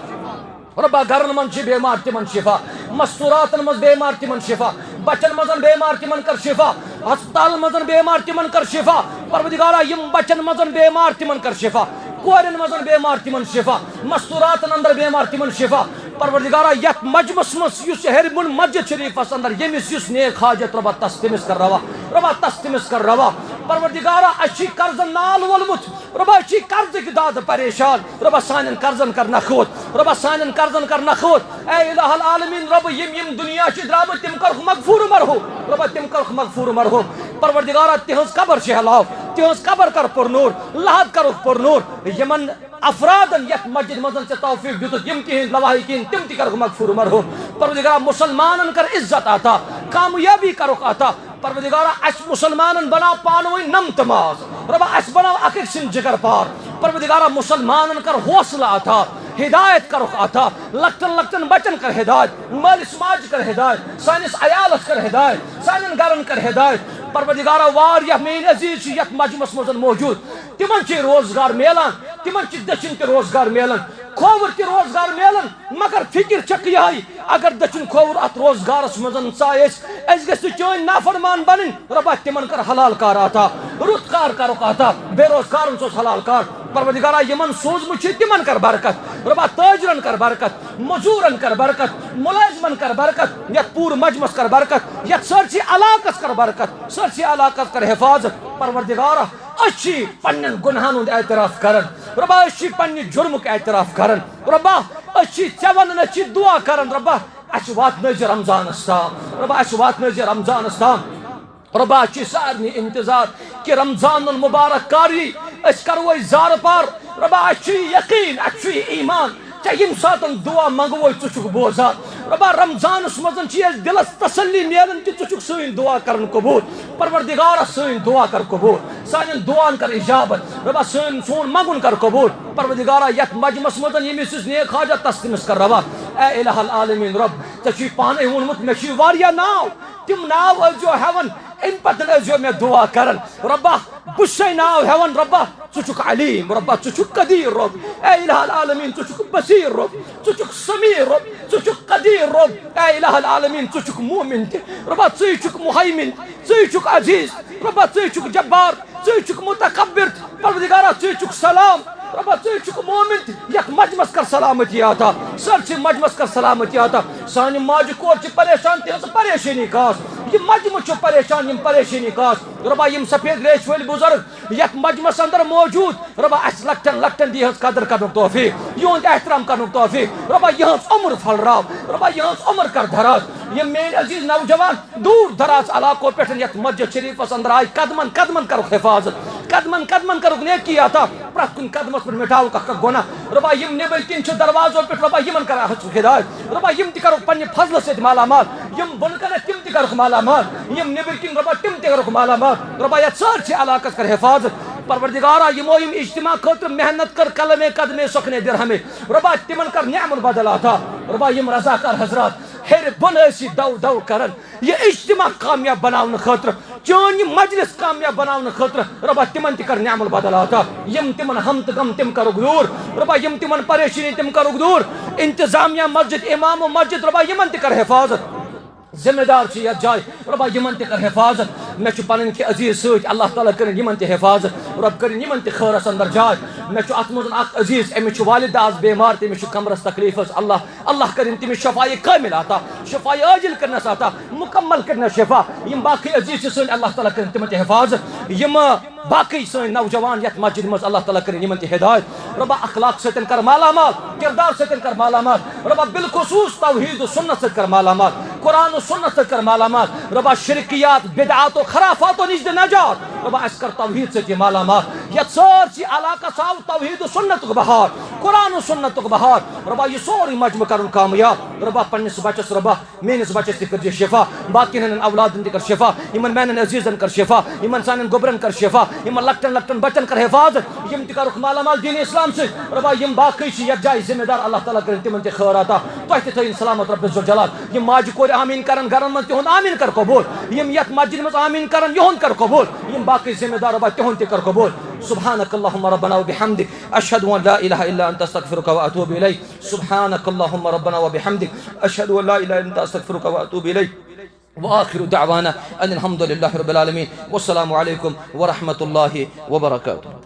رۄبا، گرن منٛز چھِ بیمار، تِمن شفا۔ مستوراتن منٛز بیمار، تِمن شفا۔ بچن منٛز بیمار، تِمن کر شفا۔ ہسپتالن منٛز بیمار، تِمن کر شفا۔ پروردگارا، یِم بچن منٛز بیمار، تِمن کر شفا۔ کورٮ۪ن منٛز بیمار، تِمن شفا۔ مستوراتن اندر بیمار، تِمن شفا۔ پروردگارا، یتھ مجمس منٛز یُس ہیٚرِ بۄن مسجد شریفس اندر ییٚمِس یُس نیک حاجت، رۄبا، تس تٔمِس کر روا۔ رۄبا، تس تٔمِس کر روا۔ پروردگارا، اَسہِ چھُ قرضن نال وولمُت۔ رۄبا، أسۍ چھِ قرضٕکۍ دادٕ پریشان۔ رۄبا، سانٮ۪ن قرضن کر نکھوت۔ رۄبا، سانٮ۪ن قرضن کر نکھوت۔ اے الہ العالمین رۄب، یِم یِم دُنیا چھِ درٛامٕتۍ، تِم کرُکھ مغفور مرحوم۔ رۄبا، تِم کرُکھ مغفور مرحوم۔ پروردگارا، تِہٕنٛز قبر شہلاو، تِہٕنٛز قبر کر پُرنوٗر، لحد کرُکھ پُرنوٗر۔ یِمن افرادن یتھ مسجد منٛز ژےٚ توفیق دیُتُتھ، یِم تِہنٛدۍ لواحقین، تِم تہِ کرُکھ مغفور مرحوم۔ پروردگارا، مسلمانن کر عزت عطا، کامیابی کرُکھ عطا۔ پروردگارا، اسہِ مسلمانن بناو پانہٕ ؤنۍ نم تہٕ ماز۔ رۄبا، اسہِ بناو اکھ أکۍ سٕنٛدۍ جگر پار۔ پروردگارا، مسلمانن کر حوصلہٕ عطا، ہدایت کرُکھ عطا۔ لۄکٹٮ۪ن لۄکٹٮ۪ن بچن کر ہدایت، مٲلِس ماجہِ کر ہدایت، سٲنِس عیالس کر ہدایت، سانٮ۪ن گرن کر ہدایت۔ پروردگارا، واریاہ میٲنۍ عزیز چھِ یتھ مجمس منٛز موجود، تِمن چھِ روزگار میلان، تِمن چھِ دٔچھِنۍ تہِ روزگار میلان، کھووُر تہِ روزگار میلان۔ مگر فکر چھکھ یہے، اگر دٔچھُن کھووُر اتھ روزگارس منٛز ژایہِ أسۍ، أسۍ گٔژھۍ نہٕ چٲنۍ نافرمان بنٕنۍ۔ رۄبا، تِمن کر حلال کار عطا، رُت کار کرُکھ عطا، بے روزگارن سوز حلال کار۔ پروردگارا، یِمن سوٗزمُت چھُ، تِمن کر برکت۔ رۄبا، تٲجرن کر برکت، مزوٗرن کر برکت، مُلٲزمن کر برکت، یتھ پوٗرٕ مجمس کر برکت، یتھ سٲرسٕے علاقس کر برکت، سٲرسٕے علاقس کر حفاظت۔ پروردگارا، أسۍ چھِ پننٮ۪ن گۄناہن ہُنٛد اعتراف کران۔ رۄبا، أسۍ چھِ پننہِ جُرمُک اعتراف کران۔ رۄبا، أسۍ چھِ ژےٚ ونان، أسۍ چھِ دُعا کران۔ رۄبا، اسہِ واتنٲوزِ رمضانس تام۔ رۄبا، اسہِ واتنٲوزِ رمضانس تام۔ رۄبا، اسہِ چھُ سارنٕے انتظار کہِ رمضان المبارک کر یی، أسۍ کرو أسۍ زارٕ پار۔ رۄبا، اسہِ چھُ یہِ یقین، اسہِ چھُ یہِ ایمان، ژےٚ ییٚمہِ ساتن دُعا منگوے، ژٕ چھُکھ بوزان۔ رۄبا، رمضانس منٛز چھِ اسہِ دِلس تسلی میلان کہِ ژٕ چھُکھ سٲنۍ دُعا کران قبوٗل۔ پروردگارا، سٲنۍ دُعا کر قبوٗل، سانٮ۪ن دُعاہن کر اجابت۔ رۄبا، سٲنۍ، سون منگُن کر قبوٗل۔ پروردگارا، یتھ مجمس منٛز ییٚمِس یُس نیک حاجت، تس تٔمِس کر روا۔ اے الہ العالمین رۄب، ژےٚ چھُے پانے ووٚنمُت، مےٚ چھُے واریاہ ناو، تِم ناو ٲسۍزیو ہٮ۪وان، امہِ پتہٕ ٲسۍزیو مےٚ دُعا کران۔ رۄبا، بہٕ چھُسے ناو ہٮ۪وان، رۄبا، ژٕ چھُکھ علیم، رۄبا، ژٕ چھُکھ قدیر رۄب۔ اے الہ العالمین، ژٕ چھُکھ بصیر رۄب، ژٕ چھُکھ سمیع رۄب، ژٕ چھُکھ قدیر رۄب۔ اے الہ العالمین، ژٕ چھُکھ مومن تہِ، رۄبا، ژٕے چھُکھ مہیمن، ژٕے چھُکھ عزیز، رۄبا، ژٕے چھُکھ جبار، ژٕے چھُکھ متکبر۔ پروردگارا، ژٕے چھُکھ سلام، رۄبا، ژٕے چھُکھ مومن تہِ۔ یتھ مجمس کر سلامتی عطا، سٲرسٕے مجمس کر سلامتی عطا۔ سانہِ ماجہِ کورِ چھِ پریشان، تِہنٛز پریشٲنی کاس۔ یہِ مجمہٕ چھُ پریشان، یِم پریشٲنی کاس۔ رۄبا، یِم سفید ریش وٲلۍ بُزرگ یتھ مجمس اندر موجود، رۄبا، اسہِ لۄکٹٮ۪ن لۄکٹٮ۪ن دی یِہٕنٛز قدر کرنُک توفیق، یِہُنٛد احترام کرنُک توفیق۔ رۄبا، یِہٕنٛز عمر پھلراو، رۄبا، یِہٕنٛز عمر کر دراز۔ یِم میٲنۍ عزیز نوجوان دوٗر دراز علاقو پٮ۪ٹھ یتھ مسجد شریفس اندر آیہِ، قدمن قدمن کرُکھ حفاظت، قدمن قدمن کرُکھ نیکی عطا، پرٛٮ۪تھ کُنہِ قدمس پٮ۪ٹھ مٹاوُکھ اکھ اکھ گۄناہ۔ رۄبا، یِم نیٚبٕرۍ کِنۍ چھِ دروازو پٮ۪ٹھ، رۄبا، یِمن کر ہدایت۔ رۄبا، یِم تہِ کرُکھ پننہِ فضلہٕ سۭتۍ مالا مال، یِم بۄنہٕ کنٮ۪تھ، تِم تہِ کرُکھ مالا مال۔ یِم نیٚبٕرۍ کِنۍ، رۄبا، تِم تہِ کرُکھ مالا مال۔ رۄبا، یتھ سٲرسٕے علاقس کر حفاظت۔ پروردگارا، یِمو یِم اجتماع خٲطرٕ محنت کر، قلمے قدمے سخنے درہمے، رۄبا، تِمن کر نعم البدل عطا۔ رۄبا، یِم رضاکار حضرات ہیٚرِ بۄن ٲسی دو دو کران، یہِ اجتماع کامیاب بناونہٕ خٲطرٕ، چٲنۍ یہِ مجلس کامیاب بناونہٕ خٲطرٕ، رۄبا، تِمن تہِ کر نعم البدل عطا۔ یِم تِمن ہم تہٕ غم، تِم کرُکھ دوٗر۔ رۄبا، یِم تِمن پریشٲنی، تِم کرُکھ دوٗر۔ انتظامیہ مسجد، امام و مسجد، رۄبا، یِمن تہِ کر حفاظت۔ ذمہ دار چھِ یتھ جایہِ، رۄبا، یِمن تہِ کر حفاظت۔ مےٚ چھُ پنٕنۍ کینٛہہ عزیز سۭتۍ، اللہ تعالیٰ کٔرِنۍ یِمن تہِ حفاظت۔ رۄب کٔرِنۍ یِمن تہِ خٲرس اندر جاے۔ مےٚ چھُ اتھ منٛز اکھ عزیز، أمِس چھُ والدہ از بیمار تہٕ أمِس چھُ کمرس تکلیف حظ۔ اللہ، اللہ کٔرِنۍ تٔمِس شفایہِ کامل عطا، شفایہِ عاجل کٔرنس عطا، مکمل کٔرنس شفا۔ یِم باقٕے عزیز چھِ سٲنۍ، اللہ تعالیٰ کٔرِنۍ تِمن تہِ حفاظت۔ یِم باقٕے سٲنۍ نوجوان یتھ مسجد منٛز، اللہ تعالیٰ کٔرِنۍ یِمن تہِ ہدایت۔ رۄبا، اخلاق سۭتۍ کر مالا مال، کردار سۭتۍ کر مالا مال۔ رۄبا، بالخصوص توحید و سنت سۭتۍ کر مالا مال، قرآن و سنت سۭتۍ کر مالا مال۔ رۄبا، شرکیات، بدعات و خرافاتو نِش دِ نجات۔ رۄبا، اسہِ کر توحید سۭتۍ یہِ مالا مال۔ یتھ سٲرسٕے علاقس آو توحید و سنتُک بہار، قرآن و سنتُک بہار۔ رۄبا، یہِ سورُے مجمہٕ کرُن کامیاب۔ رۄبا، پننِس بچس، رۄبا، میٲنِس بچس تہِ کٔرزِ شفا، باقین ہٕنٛدٮ۪ن اولادن تہِ کر شفا، یِمن میانٮ۪ن عزیزن کر شفا، یِمن سانٮ۪ن گوٚبرن کر شفا، یِمن لۄکٹٮ۪ن لۄکٹٮ۪ن بچن کر حفاظت، یِم تہِ کرُکھ مالا مال دین اسلام سۭتۍ۔ رۄبا، یِم باقٕے چھِ یتھ جایہِ ذمہ دار، اللہ تعالیٰ کٔرِن تِمن تہِ خٲر عطا۔ تۄہہِ تہِ تھٲیِن سلامت رب ذوالجلال۔ یِم ماجہِ کورِ آمیٖن کرن گرن منٛز، تِہُنٛد آمیٖن کر قبول۔ یِم یتھ مسجد منٛز آمیٖن کرن، یِہُنٛد کر قبول۔ یِم باقٕے ذمہ دار، رۄبا، تِہُنٛد تہِ کر قبول۔ سبحانك اللهم ربنا وبحمدك، اشهد ان لا اله الا انت، استغفرك واتوب اليك۔ سبحانك اللهم ربنا وبحمدك، اشهد ان لا اله الا انت، استغفرك واتوب اليك۔ واخر دعوانا ان الحمد لله رب العالمين، والسلام عليكم ورحمة الله وبركاته۔